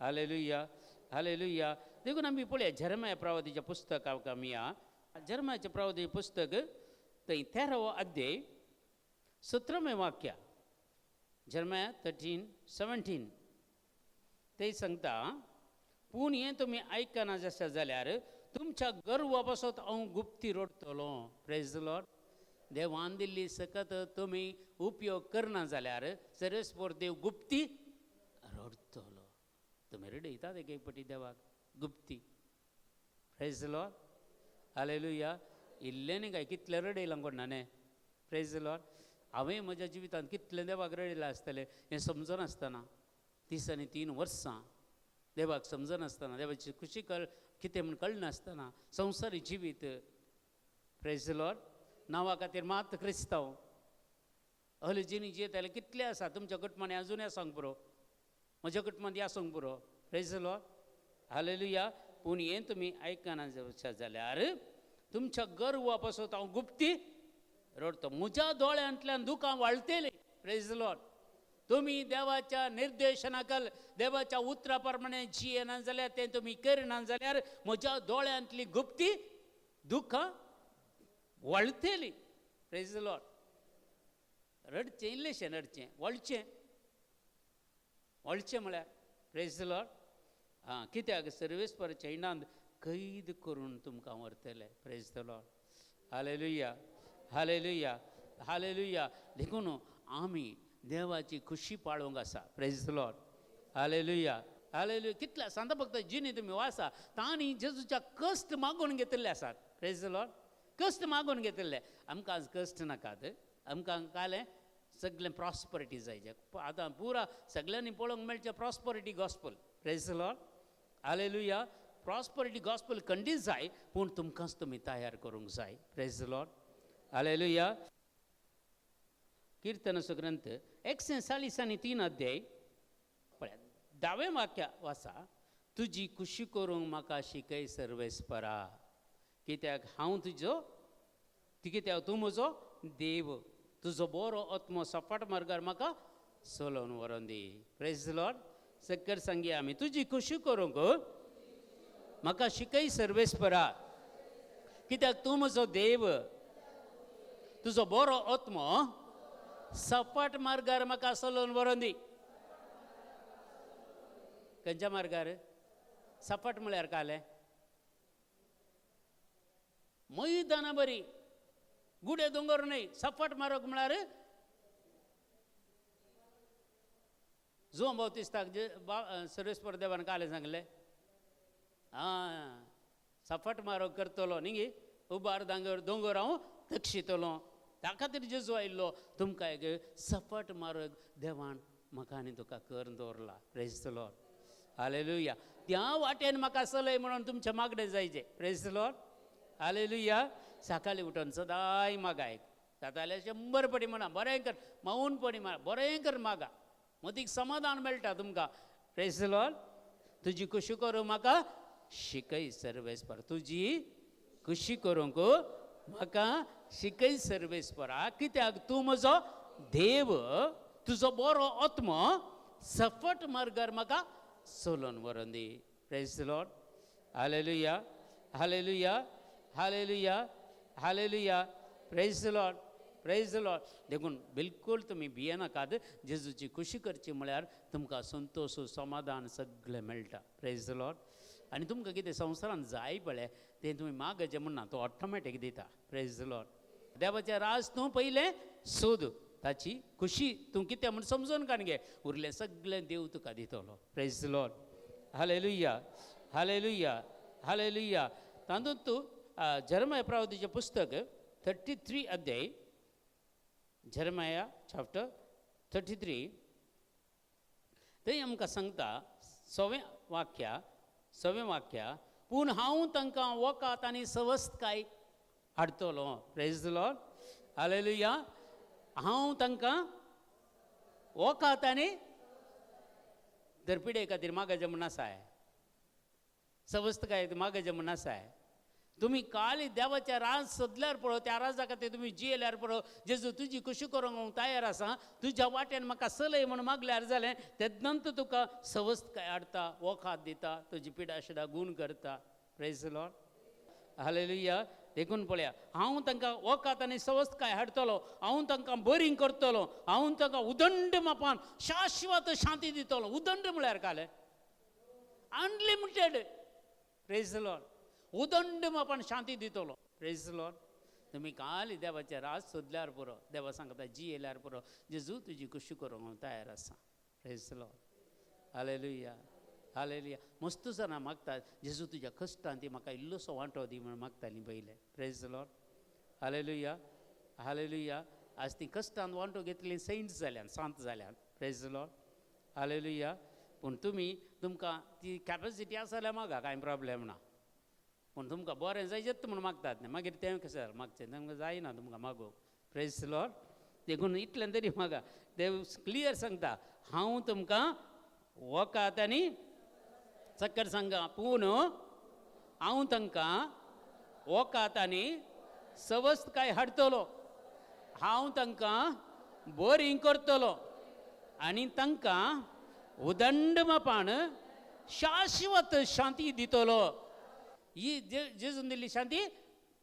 Hallelujah. Hallelujah. देखून आमी पळया जेरमाया प्रवादीच्या पुस्तकाक आमी या. जेरमायाच्या प्रवादीचें पुस्तक थंय 13वो अध्याय 17वें वाक्य, जेरमाया 13:17 ते सांगता, पूण हें तुमी आयकना जशें जाल्यार तुमच्या गर्वा पासत हांव गुप्ती रडटलो. Praise the Lord. देवान दिल्ली सकत तुमी उपयोग करना जाल्यार सर्वेस्पर देव गुप्ती रडटलो. तुमी रडयतात एक एक पटी देवाक गुप्ती. Praise the Lord. Hallelujah. इल्लें न्ही काय कितलें रडयलां कोणा न्ही. Praise the Lord. हांवें म्हज्या जिवितांत कितलें देवाक रडयलां आसतलें हें समजनासतना, 30 आनी 3 वर्सां देवाक समजनासतना, देवाची खुशी कितें म्हूण कळनासतना संवसारी जिवीत. Praise the Lord. नांवा खातीर मात क्रिस्तांव अहले जिणी जियेताले कितले आसा. तुमच्या कुटुंबांनी अजून आसूंक पुरो, म्हज्या कुटुंबांत आसूंक पुरो. Praise the Lord. Hallelujah. पूण हें तुमी आयकना जाल्यार तुमच्या गर्वा पासत हांव गुप्ती रडतो, म्हज्या दोळ्यांतल्यान दुकां वाळटेलीं. Praise the Lord. तुमी देवाच्या निर्देशनाकल देवाच्या उतरा प्रमाणे जियेना जाल्यार, तें तुमी करना जाल्यार म्हज्या दोळ्यांतली गुप्ती दुकां वळटेली. Praise the Lord. रडचें इल्लेशें रडचें, वळचें वळचें म्हळ्यार. Praise the Lord. आं, कित्याक सर्वेस्पराच्या इनांत कैद करून तुमकां व्हरतले. Praise the Lord. Hallelujah. Hallelujah. Hallelujah. देखून आमी देवाची खुशी पाळोवंक आसा. Praise the Lord. Hallelujah. Hallelujah. कितल्या सांता भक्त जिणी तुमी वाचा, तांणी जेजूच्या कश्ट मागून घेतिल्ले आसात. Praise the Lord. कश्ट मागून घेतिल्ले. आमकां आज कश्ट नाकात, आमकां कालें सगळें प्रॉस्परिटी जाय. आतां पुरा सगळ्यांनी पळोवंक मेळचें prosperity gospel. Praise the Lord. Hallelujah. Prosperity gospel खंडीत जाय, पूण तुमकांच तुमी तयार करूंक जाय. Praise the Lord. Hallelujah. किर्तनाचो ग्रंथ 143 अध्याय पळयात 10वें वाक्य वाचा. तुजी खुशी करूंक म्हाका शिकय सर्वेस्परा, कित्याक हांव तुजो, कित्याक तूं म्हजो देव, तुजो बरो आत्मो सपाट मार्गार म्हाका चलोवन व्हरोन दी. Praise the Lord. सक्कर सांगया आमी, तुजी खुशी करूंक म्हाका शिकय सर्वेस्परा, कित्याक तूं म्हजो देव, तुजो बरो आत्मो सपाट मार्गार म्हाका चलोवन व्हरोन दी. खंयच्या मार्गार? सपाट म्हळ्यार कालें मैदाना बरी, गुडे दोंगर न्हय. सपाट मार्ग म्हळ्यार जुवां बावतिस्ताक सर्वेस्पर देवान कालें सांगलें, आं सपाट मार्ग करतलो न्ही गे, उबार दांगर दोंगर हांव तक्षितलो. त्या खातीर जेजू आयिल्लो, तुमकां एक सपाट मार्ग देवान म्हाका आनी तुका करून दवरला. Praise the Lord. Hallelujah. त्या वाटेन म्हाका चलय म्हणून तुमचें मागणें जायचें. Praise the Lord. Hallelujah. सकाळीं उठून सदांय मागाय, जाता 100 पटी म्हणा, बरें कर, मौनपणी म्हणा, बरें कर मागा, मदीक समाधान मेळटा तुमकां. Praise the Lord. तुजी खुशी करूंक म्हाका शिकय सर्वेस्पर, तुजी खुशी करूंक म्हाका शिकय सर्वेस्परा, कित्याक तूं म्हजो देव, तुजो बरो आत्मो सफट मार्गार म्हाका चलोवन व्हरोन दी. Praise the Lord. Hallelujah. Hallelujah. Hallelujah. Hallelujah. Praise the Lord. Praise the Lord. देखून बिलकुल तुमी भियेनाकात. जेजूची खुशी करची म्हळ्यार तुमकां संतोश समाधान सगळें मेळटा. Praise the Lord. आनी तुमकां कितें संवसारान जाय पळय तें तुमी मागचें म्हणना, तो ऑटोमॅटीक दिता. Praise the Lord. देवाचें राज तूं पयलें सोद, ताची खुशी तूं कितें म्हूण समजून काड घे, उरलें सगळें देव तुका दितलो. Praise the Lord. Hallelujah. Hallelujah. Hallelujah. तातूंत तूं जेरमाया प्रवादीचें पुस्तक 33 अध्याय, जेरेमाया चॅप्टर 33, थंय आमकां सांगता सवें वाक्य, पूण हांव तांकां वकात आनी सवस्तकाय हाडटलो. Praise the Lord, hallelujah. हांव तांकां वकात आनी तर पिडे खातीर मागाचें म्हूण आसाय, सवस्तकाय मागाचें म्हूण आसाय. तुमी काली देवाच्या राज सोदल्यार पळो, त्या राजा खातीर तुमी जियेल्यार पळो, जेजू तुजी खुशी करूंक हांव तयार आसा, तुज्या वाटेन म्हाका चलय म्हूण मागल्यार जालें, तेन्नाच तुका सवस्तकाय हाडटा, वखाद दिता, तुजी पिडा शिडा गूण करता. Praise the Lord, hallelujah. देखून पळया, हांव तांकां वखाद आनी सवस्तकाय हाडटलो, हांव तांकां बरीं करतलो, हांव तांकां उदंड मापान शाश्वत शांती दितलो. उदंड म्हळ्यार कालें अनलिमिटेड. प्रेज the Lord, उदंड मापान शांती दितलो. Praise the Lord. तुमी काली देवाचें राज सोदल्यार पुरो, देवा सांगता जियेल्यार पुरो, जेजू तुजी खुशी करूंक हांव तयार आसा. Praise the Lord, hallelujah, hallelujah. मस्त जाणां मागता, जेजू तुज्या कश्टान ती म्हाका इल्लोसो वांटो दी म्हूण मागतालीं पयलें. Praise the Lord, hallelujah, hallelujah. आज ती कश्टान वांटो घेतली, सेंट जाल्यान, सांत जाल्यान. Praise the Lord, hallelujah. पूण तुमी तुमकां ती कॅपेसिटी आसा जाल्यार मागा, कांय प्रॉब्लेम ना. पूण तुमकां बरें जायत म्हूण मागतात न्ही, मागीर तें कशें मागचें, तुमकां जायना तुमकां मागूंक. प्रेज the Lord. देखून इतलें तरी मागा. देव क्लियर सांगता, हांव तुमकां वकात आनी चक्कर सांगा, पूण हांव तांकां वकात आनी सवस्तकाय हाडटलो, हांव तांकां बरीं करतलो आनी तांकां उदंड मापान शाश्वत शांती दितलो. ही जेजून दिल्ली शांती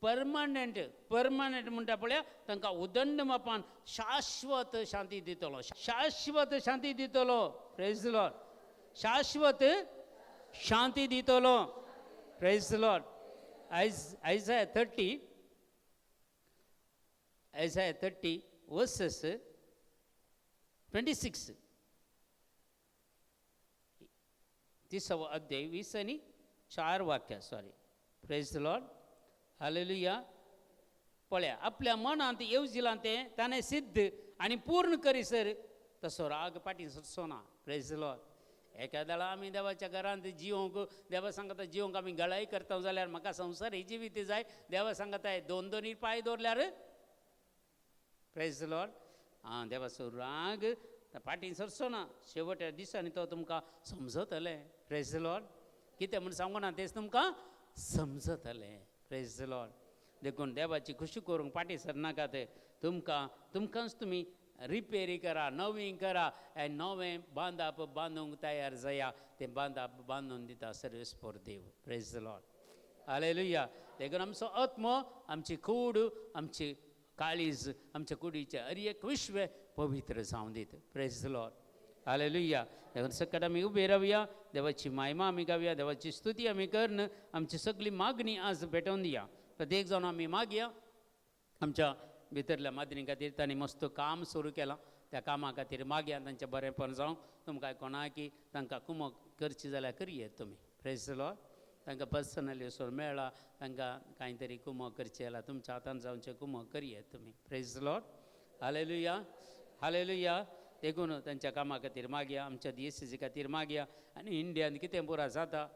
परमनंट, परमनंट म्हणटा पळया, तांकां उदंड मापान शाश्वत शांती दितलो, शाश्वत शांती दितलो. Praise the Lord, शाश्वत शांती दितलो. Praise the Lord. Isaiah 30, Isaiah 30 verses 26, 30 अध्याय 20 आनी 4 वाक्य, sorry. Praise the Lord, hallelujah. पळया, आपल्या मनांत येवजिलां तें ताणें सिद्ध आनी पूर्ण करीसर तसो राग फाटीं सरचो ना. Praise the Lord. एका वेळा आमी देवाच्या घरांत जिवंक, देवा सांगता जिवंक आमी गळाय करता जाल्यार म्हाका संवसार ही जिवीत जाय. देवा सांगता दोन दोन पांय दवरल्यार. प्रेज the Lord. आं, देवाचो राग फाटीं सरचो ना, शेवटच्या दिसांनी तो तुमकां समजतलें. प्रेज the Lord. कितें म्हूण सांगूना तेच तुमकां समजतलें. Praise the Lord. देखून देवाची खुशी करूंक फाटीं सरनाकात. तुमकां तुमकांच तुमी रिपेरी करा, नवीं करा आनी नवें बांदाप बांदूंक तयार जाया. तें बांदाप बांदून दिता सर्वेस्पोर देव. Praise the Lord, hallelujah. देखून आमचो आत्मो, आमची कूड, आमची काळीज, आमच्या कुडीचें हर एक विश्व पवित्र जावं दीत. Praise the Lord, hallelujah. देखून सकट आमी उबे रावया, देवाची मायमा आमी गावया, देवाची स्तुती आमी करून आमची सगळी मागणी आज भेटोवन दिया. प्रत्येक जावन आमी मागया आमच्या भितरल्या मागणी खातीर. तांणी मस्त काम सुरू केलां, त्या कामा खातीर मागया, तांचें बरेंपण जावं. तुमकां कोणाकी तांकां कुमक करची जाल्यार करयेत तुमी. Praise the Lord. तांकां पर्सनली वचून मेळ्ळा, तांकां कांय तरी कुमक करचें जाल्यार तुमच्या हातान जावचें कुमक करयेत तुमी. Praise the Lord, hallelujah, hallelujah. देखून तांच्या कामा खातीर मागया, आमच्या डीएससी खातीर मागया. आनी इंडियान कितें पुरा जाता,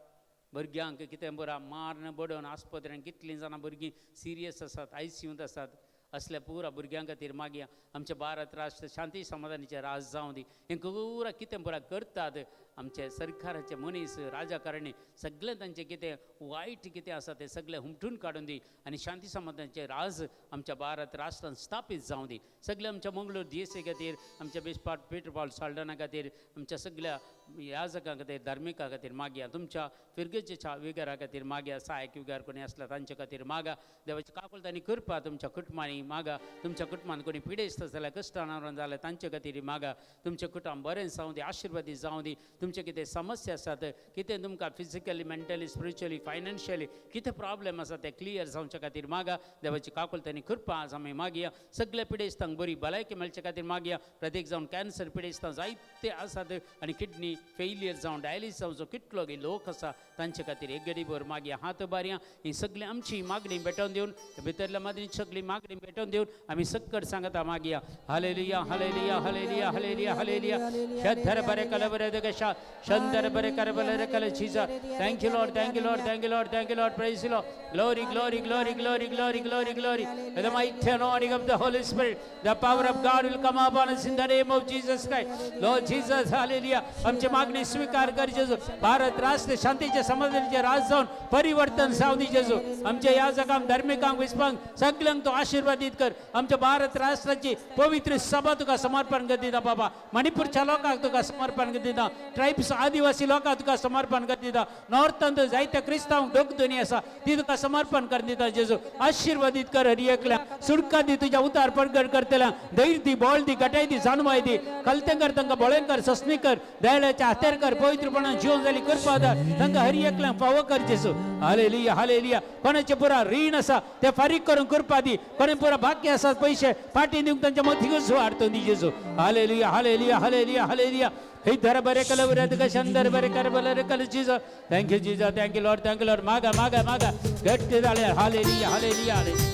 भुरग्यांक कितें पुरा माਰਨ बडोवन आस्पत्र्यान कितलीं जाणां भुरगीं सिरियस आसात, आयसीयूंत आसात, असल्या पुरा भुरग्यां खातीर मागया. आमचें भारत राष्ट्र शांती समाधानीचें राज जावं दी. हें पुरा कितें पुरा करतात आमचे सरकाराचे मनीस, राजकारणी, सगळें तांचें कितें वायट कितें आसा तें सगळें हुमटून काडून दी आनी शांती समाधानाचें राज आमच्या भारत राष्ट्रान स्थापीत जावं दी. सगळें आमच्या मंगळूर डीएसए खातीर, आमच्या बिस्पाट पीटर पावल साल्डना खातीर, आमच्या सगळ्या याजकां खातीर, धार्मिकां खातीर मागया. तुमच्या फिरगेच्या विगारा खातीर मागया, सहायक विगार कोणी आसला तांचे खातीर मागा. देवाची काकुळट आनी कृपा तुमच्या कुटुंबांनी मागा. तुमच्या कुटुंबान कोणी पिडेस्त जाल्यार, कश्टान जाल्यार तांचे खातीर मागा. तुमचें कुटुंब बरें जावं दी, आशिर्वादी जावं दी. तुमचे कितें समस्या आसात, कितें तुमकां फिजिकली, मेंटली, स्पिरिच्युअली, फायनान्शियली कितें प्रॉब्लेम आसा ते क्लियर जावचे खातीर मागा. देवाची काकुळट आनी कृपा आज आमी मागया. सगल्या पिडेस्तांक बरी भलायकी मेळचे खातीर मागया. प्रत्येक जावन कॅन्सर पिडेस्तां जायते आसात आनी किडनी फेलियर जावन डायलिसीस जावचो कितलो लोक आसा तांचे खातीर एक गडीभर मागया, हात बारया. ही सगळी आमची मागणी भेटोवन दिवन भितरल्या मागणी सगळी मागणी भेटोवन दिवन आमी सक्कड सांगता मागया. Hallelujah, hallelujah, hallelujah, hallelujah, hallelujah. शंधर बरे कलबरे दगशा शंधर बरे करबले कल जीजा. Thank you Lord, thank you Lord, thank you Lord, thank you Lord. Praise you Lord. Glory, glory, glory, glory, glory, glory, glory. With the mighty anointing of the Holy Spirit, the power of God will come upon us in the name of Jesus Christ. Lord Jesus, hallelujah. आमची मागणी स्वीकार कर जेजू. भारत राष्ट्र शांतीचे समाधानाचे राज जावन परिवर्तन जावं दी जेजू. आमच्या याजकांक, धार्मिकांक, विस्पांक सगळ्यांक तो आशीर्वादीत कर. आमच्या भारत राष्ट्राची पवित्र सभा तुका समर्पण कर दिता बाबा. मणिपूरच्या लोकांक तुका समर्पण कर दिता. ट्रायब्स आदिवासी लोकांक तुका समर्पण कर दिता. नॉर्थांत जायत्या क्रिस्तांव दोग दोनी आसा ती तुका समर्पण कर दिता जेजू. आशीर्वादीत कर हरी एकल्या सुटका दी, तुज्या उतार प्रगट करतल्या धैर्य दी, बळ दी, गटाय दी, जाणवाय दी. कलतेंकर तांकां बळेंकर सस्नी कर, दयाळाच्या हातेर कर, पवित्रपणान जीवन जाली कृपा दा तांकां हरी एकल्यांक फावो कर जेजू. Hallelujah, hallelujah. कोणाचे पुरा रीण आसा ते फारीक करून कृपा दी. कोणे पुरा बाकी आसा पयशे फाटी दिवंक तांच्या मतीकच वाडतो दी जेजू. Hallelujah, hallelujah, hallelujah, hallelujah. हे धर बरे कल उरत शंदर बरे कर बले कल जीजा. Thank you जीजा, thank you Lord, thank you Lord. मागा मागा मागा घट्ट जाले. Hallelujah, hallelujah, hallelujah.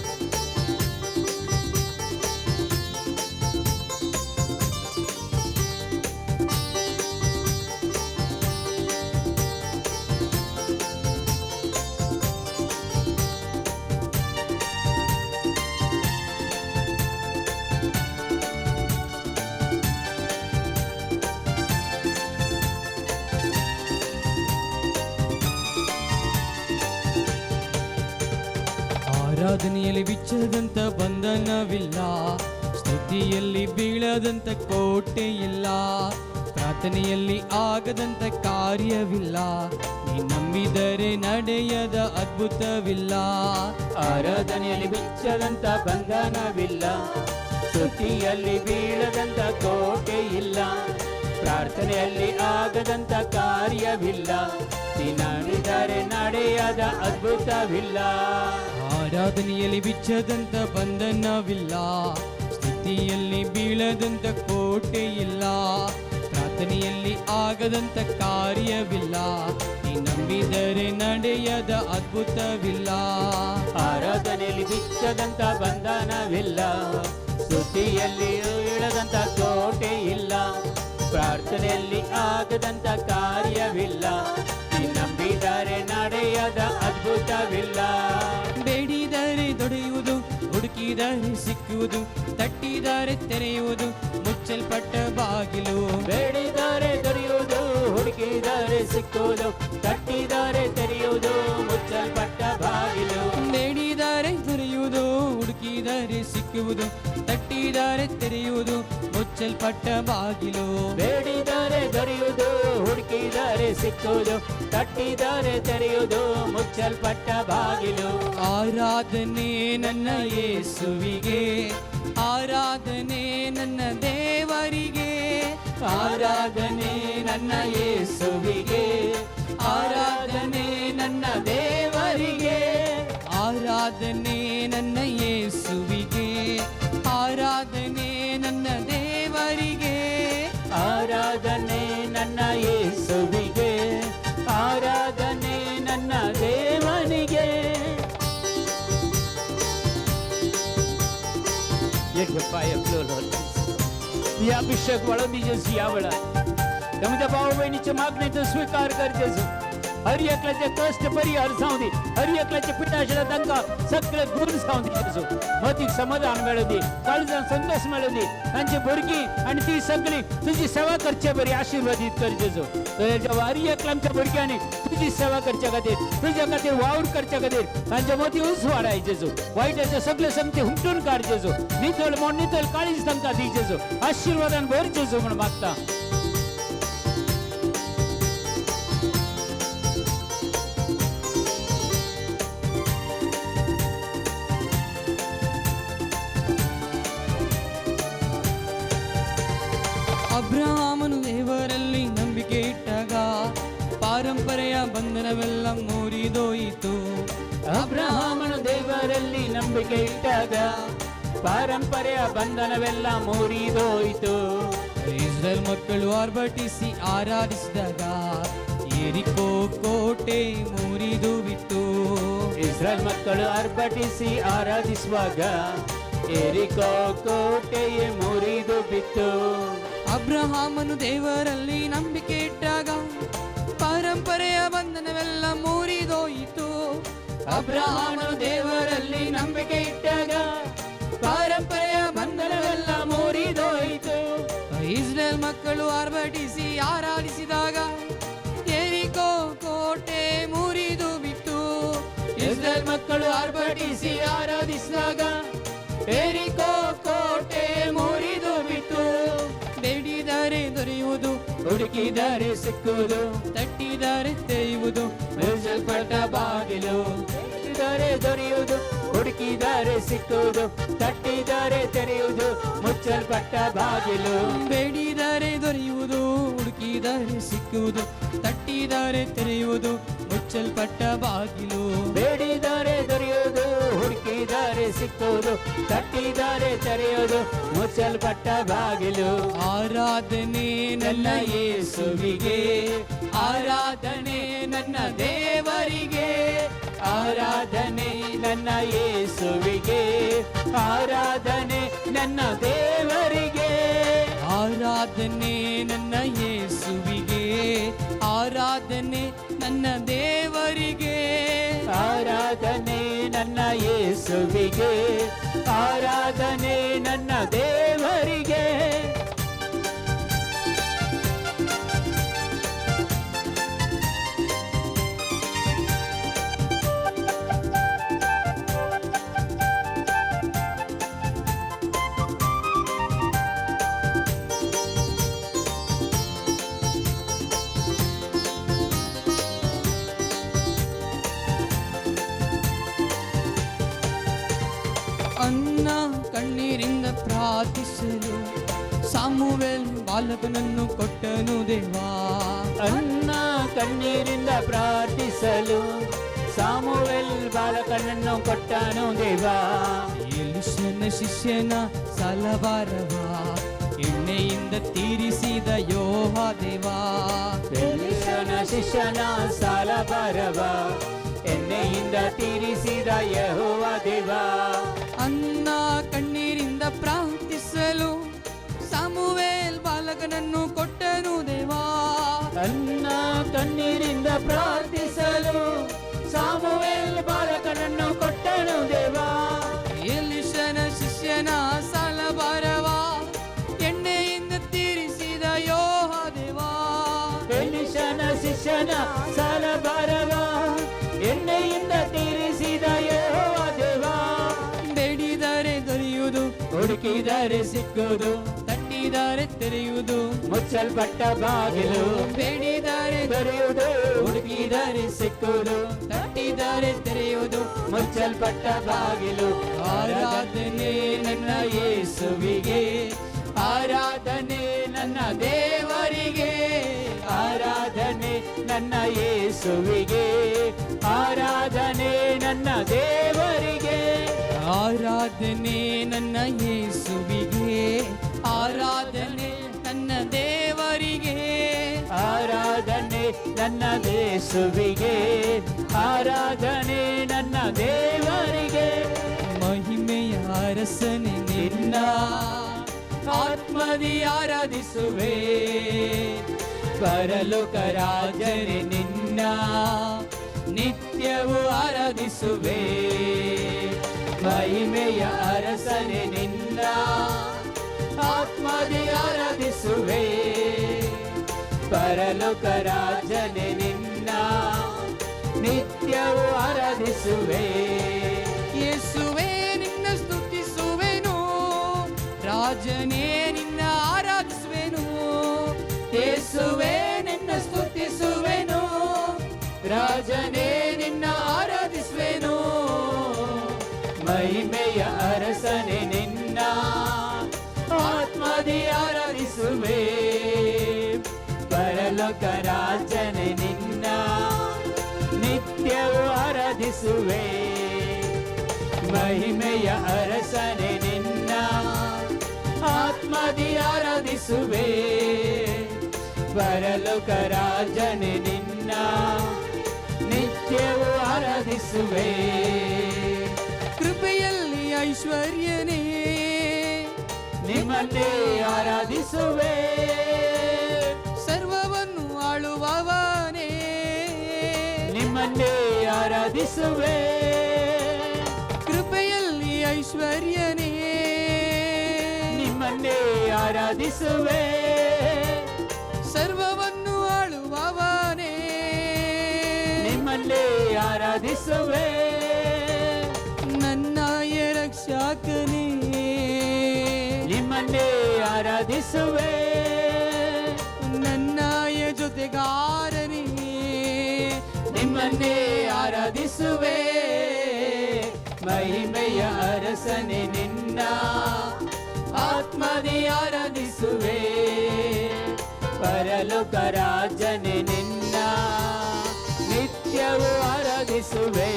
ಆರಾಧನೆಯಲ್ಲಿ ಬಿಚ್ಚದಂತ ಬಂಧನವಿಲ್ಲ, ಸ್ತುತಿಯಲ್ಲಿ ಬೀಳದಂತ ಕೋಟೆ ಇಲ್ಲ, ಪ್ರಾರ್ಥನೆಯಲ್ಲಿ ಆಗದಂತ ಕಾರ್ಯವಿಲ್ಲ, ನೀ ನಂಬಿದರೆ ನಡೆಯದ ಅದ್ಭುತವಿಲ್ಲ. ಆರಾಧನೆಯಲ್ಲಿ ಬಿಚ್ಚದಂತ ಬಂಧನವಿಲ್ಲ, ಸ್ತುತಿಯಲ್ಲಿ ಬೀಳದಂತ ಕೋಟೆ ಇಲ್ಲ, ಪ್ರಾರ್ಥನೆಯಲ್ಲಿ ಆಗದಂತ ಕಾರ್ಯವಿಲ್ಲ, ನೀ ನಂಬಿದರೆ ನಡೆಯದ ಅದ್ಭುತವಿಲ್ಲ. ಆರಾಧನೆಯಲ್ಲಿ ಬಿಚ್ಚದಂತ ಬಂಧನವಿಲ್ಲ, ಸ್ತುತಿಯಲ್ಲಿ ಬೀಳದಂತ ಕೋಟೆ ಇಲ್ಲ, ಪ್ರಾರ್ಥನೆಯಲ್ಲಿ ಆಗದಂತ ಕಾರ್ಯವಿಲ್ಲ, ನೀ ನಂಬಿದರೆ ನಡೆಯದ ಅದ್ಭುತವಿಲ್ಲ. ಆರಾಧನೆಯಲ್ಲಿ ಬಿಚ್ಚದಂತ ಬಂಧನವಿಲ್ಲ, ಸ್ತುತಿಯಲ್ಲಿ ಬೀಳದಂತ ಕೋಟೆ ಇಲ್ಲ, ಪ್ರಾರ್ಥನೆಯಲ್ಲಿ ಆಗದಂತ ಕಾರ್ಯವಿಲ್ಲ, ನೀ ನಂಬಿದರೆ ನಡೆಯದ ಅದ್ಭುತವಿಲ್ಲ. ಬೇಡಿದರೆ ದೊರೆಯುವುದು, ಹುಡುಕಿದರೆ ಸಿಕ್ಕುವುದು, ತಟ್ಟಿದರೆ ತೆರೆಯುವುದು, ಮುಚ್ಚಲ್ಪಟ್ಟ ಬಾಗಿಲು. ಬೇಡಿದರೆ ದೊರೆಯುವುದು, ಹುಡುಕಿದರೆ ಸಿಕ್ಕುವುದು, ತಟ್ಟಿದರೆ ತೆರೆಯುವುದು, ಮುಚ್ಚಲ್ಪಟ್ಟ ಬಾಗಿಲು. ಬೇಡಿದರೆ ದೊರೆಯುವುದು, ಹುಡುಕಿದರೆ ಸಿಕ್ಕುವುದು, ತಟ್ಟಿದರೆ ತೆರೆಯುವುದು, ಮುಚ್ಚಲ್ಪಟ್ಟ ಬಾಗಿಲು. ಬೇಡಿದರೆ ದೊರೆಯುವುದು, ಹುಡುಕಿದರೆ ಸಿಕ್ಕುವುದು, ತಟ್ಟಿದರೆ ತೆರೆಯುವುದು, ಮುಚ್ಚಲ್ಪಟ್ಟ ಬಾಗಿಲು. ಆರಾಧನೆ ನನ್ನ ಯೇಸುವಿಗೆ, ಆರಾಧನೆ ನನ್ನ ದೇವರಿಗೆ, ಆರಾಧನೆ ನನ್ನ ಯೇಸುವಿಗೆ, ಆರಾಧನೆ ನನ್ನ ದೇವರಿಗೆ, ಆರಾಧನೆ ನನ್ನ ಯೇಸುವಿಗೆ, ಆರಾಧನೆ ನನ್ನ ದೇವರಿಗೆ, ಆರಾಧನೆ ನನ್ನ ಯೇಸುವಿಗೆ, ಆರಾಧನೆ ನನ್ನ ದೇವನಿಗೆ. Let your fire flow, Lord Jesus. या अभिषेक वाळून दी जेजू या वेळार म्हज्या भाव भयणीचे मागणेचो स्वीकार कर जेजू. हर एकल्याचे कश्ट परिहार जावं दी, हर एकल्याचे पिडा आशिल्ल्या तांकां सगळे गुण जावं दी जेजू. मतीक समाधान मेळूं दी, काळजान संतोष मेळूं दी. तांची भुरगीं आनी ती सगळी तुजी सेवा करचे बरी आशिर्वादीत कर जेजू. हर एकल्या आमच्या भुरग्यांनी तुजी सेवा करच्या खातीर, तुज्या खातीर वावर करच्या खातीर तांच्या मती उजवाडाय जेजू. वायटाचे सगळे संगती हुमटून काड जेजू. नितळ म्हण नितळ काळीज तांकां दी जेजू. आशिर्वादान भर जेजू म्हण मागता. ಅಬ್ರಹಾಮನು ದೇವರಲ್ಲಿ ನಂಬಿಕೆ ಇಟ್ಟಾಗ ಬಂಧನವೆಲ್ಲ ಮುರಿದೋಯಿತು. ಅಬ್ರಹಾಮನು ದೇವರಲ್ಲಿ ನಂಬಿಕೆ ಇಟ್ಟಾಗ ಪಾರಂಪರೆಯ ಬಂಧನವೆಲ್ಲ ಮುರಿದೋಯಿತು. ಇಸ್ರೇಲ್ ಮಕ್ಕಳು ಆರ್ಭಟಿಸಿ ಆರಾಧಿಸಿದಾಗ ಯೆರಿಕೋ ಕೋಟೆ ಮುರಿದು ಬಿತ್ತು. ಇಸ್ರೇಲ್ ಮಕ್ಕಳು ಆರ್ಭಟಿಸಿ ಆರಾಧಿಸುವಾಗ ಯೆರಿಕೋ ಕೋಟೆಯೇ ಮುರಿದು ಬಿತ್ತು. ಅಬ್ರಹಾಮನು ದೇವರಲ್ಲಿ ನಂಬಿಕೆ ಇಟ್ಟಾಗ ಪರಂಪರೆಯ ಬಂಧನವೆಲ್ಲ ಮುರಿದೋಯಿತು. ಅಬ್ರಹಾಮನು ದೇವರಲ್ಲಿ ನಂಬಿಕೆ ಇಟ್ಟಾಗ ಪಾರಂಪರೆಯ ಬಂಧನವೆಲ್ಲ ಮುರಿದೋಯಿತು. ಇಸ್ರೇಲ್ ಮಕ್ಕಳು ಆರ್ಭಟಿಸಿ ಆರಾಧಿಸಿದಾಗ ಯೆರಿಕೋ ಕೋಟೆ ಮುರಿದು ಬಿತ್ತು. ಇಸ್ರೇಲ್ ಮಕ್ಕಳು ಆರ್ಭಟಿಸಿ ಆರಾಧಿಸಿದಾಗ ಯೆರಿಕೋ ಕೋಟೆ ಮುರಿದು ಬಿತ್ತು. ಬೇಡಿದರೆ ದೊರೆಯುವುದು, ಹುಡುಕಿದರೆ ಸಿಕ್ಕುವುದು, ತಟ್ಟಿದರೆ ತೆರೆಯುವುದು, ಮುಚ್ಚಲ್ಪಟ್ಟ ಬಾಗಿಲು. ಬೇಡಿದರೆ ದೊರೆಯುವುದು, ಹುಡುಕಿದರೆ ಸಿಕ್ಕುವುದು, ತಟ್ಟಿದರೆ ತೆರೆಯುವುದು, ಮುಚ್ಚಲ್ಪಟ್ಟ ಬಾಗಿಲು. ಬೇಡಿದರೆ ದೊರೆಯುವುದು, ಹುಡುಕಿದರೆ ಸಿಕ್ಕುವುದು, ತಟ್ಟಿದರೆ ತೆರೆಯುವುದು, ಮುಚ್ಚಲ್ಪಟ್ಟ ಬಾಗಿಲು. ಬೇಡಿದರೆ ದೊರೆಯುವುದು, ಹುಡುಕಿದರೆ ಸಿಕ್ಕುವುದು, ತಟ್ಟಿದರೆ ತೆರೆಯುವುದು, ಮುಚ್ಚಲ್ಪಟ್ಟ ಬಾಗಿಲು. ಆರಾಧನೆ ನನ್ನ ನನ್ನ ಯೇಸುವಿಗೆ, ಆರಾಧನೆ ನನ್ನ ದೇವರಿಗೆ, ಆರಾಧನೆ ನನ್ನ ಯೇಸುವಿಗೆ, ಆರಾಧನೆ ನನ್ನ ದೇವರಿಗೆ. ಆರಾಧನೆ ನನ್ನ ಯೇಸುವಿಗೆ, ಆರಾಧನೆ ನನ್ನ ದೇವರಿಗೆ. ಆರಾಧನೆ ನನ್ನ ಯೇಸುವಿಗೆ, ಆರಾಧನೆ ನನ್ನ ದೇವರಿಗೆ. ಅನ್ನ ಕಣ್ಣೀರಿಂದ ಪ್ರಾರ್ಥಿಸಲು ಸಾಮುವೆಲ್ ಬಾಲಕನನ್ನು ಕೊಟ್ಟನು ದೇವಾ. ಅನ್ನ ಕಣ್ಣೀರಿಂದ ಪ್ರಾರ್ಥಿಸಲು ಸಾಮುವೆಲ್ ಬಾಲಕನನ್ನು ಕೊಟ್ಟನು ದೇವಾ. ಎಲಿಷನ ಶಿಷ್ಯನ ಸಾಲಭಾರವ ಎಣ್ಣೆಯಿಂದ ತೀರಿಸಿದ ಯೋಹ ದೇವಾ. ಎಲೀಷನ ಶಿಷ್ಯನ ಸಾಲಭಾರವ ಎಣ್ಣೆಯಿಂದ ತೀರಿಸಿದ ಯೆಹೋವ ದೇವಾ. ಅನ್ನ ಕಣ್ಣೀರಿಂದ ಪ್ರಾರ್ಥಿಸಲು ಸಾಮುವೇಲ್ ಬಾಲಕನನ್ನು ಕೊಟ್ಟನು ದೇವಾ. ಅನ್ನ ಕಣ್ಣೀರಿಂದ ಪ್ರಾರ್ಥಿಸಲು ಸಾಮುವೇಲ್ ಬಾಲಕನನ್ನು ಕೊಟ್ಟನು ದೇವಾ. ಎಲಿಷನ ಶಿಷ್ಯನ ಸಾಲಭಾರವ ಎಣ್ಣೆಯಿಂದ ತೀರಿಸಿದ ಯೋಹ ದೇವಾ. ಎಲೀಷನ ಶಿಷ್ಯನ ಸಾಲಭಾರವ ಎಣ್ಣೆಯಿಂದ ತೀರಿಸಿದ ಯೆಹೋವ ದೇವಾ. ಬೇಡಿದರೆ ದೊರೆಯುವುದು, ಹುಡುಕಿದರೆ ಸಿಕ್ಕುವುದು, ತಟ್ಟಿದರೆ ತೆರೆಯುವುದು, ಮುಚ್ಚಲ್ಪಟ್ಟ ಬಾಗಿಲು. ಬೇಡಿದರೆ ದೊರೆಯುವುದು, ಹುಡುಕಿದರೆ ಸಿಕ್ಕುವುದು, ತಟ್ಟಿದರೆ ತೆರೆಯುವುದು, ಮುಚ್ಚಲ್ಪಟ್ಟ ಬಾಗಿಲು. ಆರಾಧನೆ ನನ್ನ ಯೇಸುವಿಗೆ, ಆರಾಧನೆ ನನ್ನ ದೇವರಿಗೆ, ಆರಾಧನೆ ನನ್ನ ಯೇಸುವಿಗೆ, ಆರಾಧನೆ ನನ್ನ ದೇವರಿಗೆ. ಆರಾಧನೆ ನನ್ನ ಯೇಸುವಿಗೆ, ಆರಾಧನೆ ನನ್ನ ದೇವರಿಗೆ. ಆರಾಧನೆ ನನ್ನ ಯೇಸುವಿಗೆ, ಆರಾಧನೆ ನನ್ನ ದೇವರಿಗೆ. ಮಹಿಮೆಯ ಅರಸನೆ ನಿನ್ನ ಆತ್ಮದಿ ಆರಾಧಿಸುವೆ, ಪರಲೋಕ ರಾಜನೇ ನಿನ್ನ ನಿತ್ಯವೂ ಆರಾಧಿಸುವೆ. ಮಹಿಮೆಯ ಅರಸನೆ ನಿನ್ನ ಆತ್ಮದಿ ಆರಾಧಿಸುವೆ, ಪರಲೋಕ ರಾಜನೇ ನಿನ್ನ ನಿತ್ಯವೂ ಆರಾಧಿಸುವೆ. ಯೇಸುವೇ ನಿನ್ನ ಸ್ತುತಿಸುವೆನು, ರಾಜನೇ ನಿನ್ನ ಆರಾಧಿಸುವೆನು. ಯೇಸುವೇ ನಿನ್ನ ಸ್ತುತಿಸುವೆನು, ರಾಜನೇ ನಿನ್ನ ಆರಾಧಿಸುವೆನು. ಮಹಿಮೆಯ ಅರಸನೆ ನಿನ್ನ ಆತ್ಮದಿ ಆರಾಧಿಸುವೆ, ಪರಲೋಕ ರಾಜನೇ ನಿನ್ನ ಆರಾಧಿಸುವೆ. ಮಹಿಮೆಯ ಅರಸನೆ ನಿನ್ನ ಆತ್ಮದಿ ಆರಾಧಿಸುವೆ. ಪರಲೋಕ ರಾಜನೆ ನಿನ್ನ ನಿತ್ಯವೂ ಆರಾಧಿಸುವೆ. ಕೃಪೆಯಲ್ಲಿ ಐಶ್ವರ್ಯನೇ, ನಿಮ್ಮನ್ನೇ ಆರಾಧಿಸುವೆ. ಸರ್ವವನ್ನು ಆಳುವವನೇ, ನಿಮ್ಮನ್ನೇ ಆರಾಧಿಸುವೆ. ಕೃಪೆಯಲ್ಲಿ ಐಶ್ವರ್ಯನೇ, ನಿಮ್ಮನ್ನೇ ಆರಾಧಿಸುವೆ. ಸರ್ವವನ್ನು ಆಳುವವನೇ, ನಿಮ್ಮನ್ನೇ ಆರಾಧಿಸುವೆ. ನನ್ನಾಯ ರಕ್ಷಕನೇ, ನಿಮ್ಮನ್ನೇ ಆರಾಧಿಸುವೆ. ನನ್ನಾಯ ಜೊತೆಗಾರನೇ, ನಿಮ್ಮನ್ನೇ ಆರಾಧಿಸುವೆ. ಮಹಿಮೆಯ ಅರಸನೆ ನಿನ್ನ ಆತ್ಮದಿ ಆರಾಧಿಸುವೆ. ಪರಲೋಕ ರಾಜನೆ ನಿನ್ನ ನಿತ್ಯವೂ ಆರಾಧಿಸುವೆ.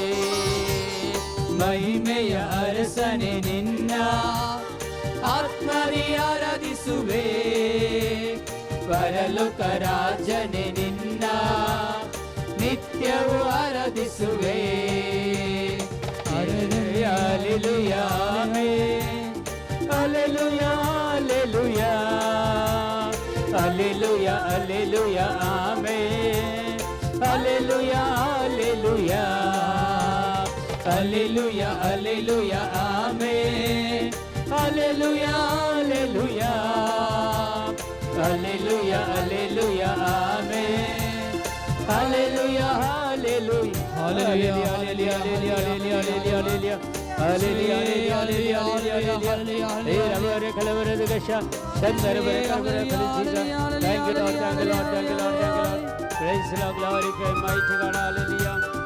ಮಹಿಮೆಯ ಅರಸನೆ ನಿನ್ನ ಆತ್ಮದಿ ಆರಾಧಿಸುವೆ. ಪರಲೋಕ ರಾಜನೆ ನಿನ್ನ ನಿತ್ಯವೂ ಆರಾಧಿಸುವೆ. Hallelujah, hallelujah, hallelujah, hallelujah, hallelujah, amen. Hallelujah, hallelujah, hallelujah, hallelujah, amen. Hallelujah, hallelujah, hallelujah, hallelujah, amen. Hallelujah, hallelujah, hallelujah, hallelujah, hallelujah, hallelujah, hallelujah, hallelujah, hallelujah. Thank you, Lord, thank you, Lord, thank you, Lord, thank you, Lord. Praise the Lord, glorify mighty God, hallelujah.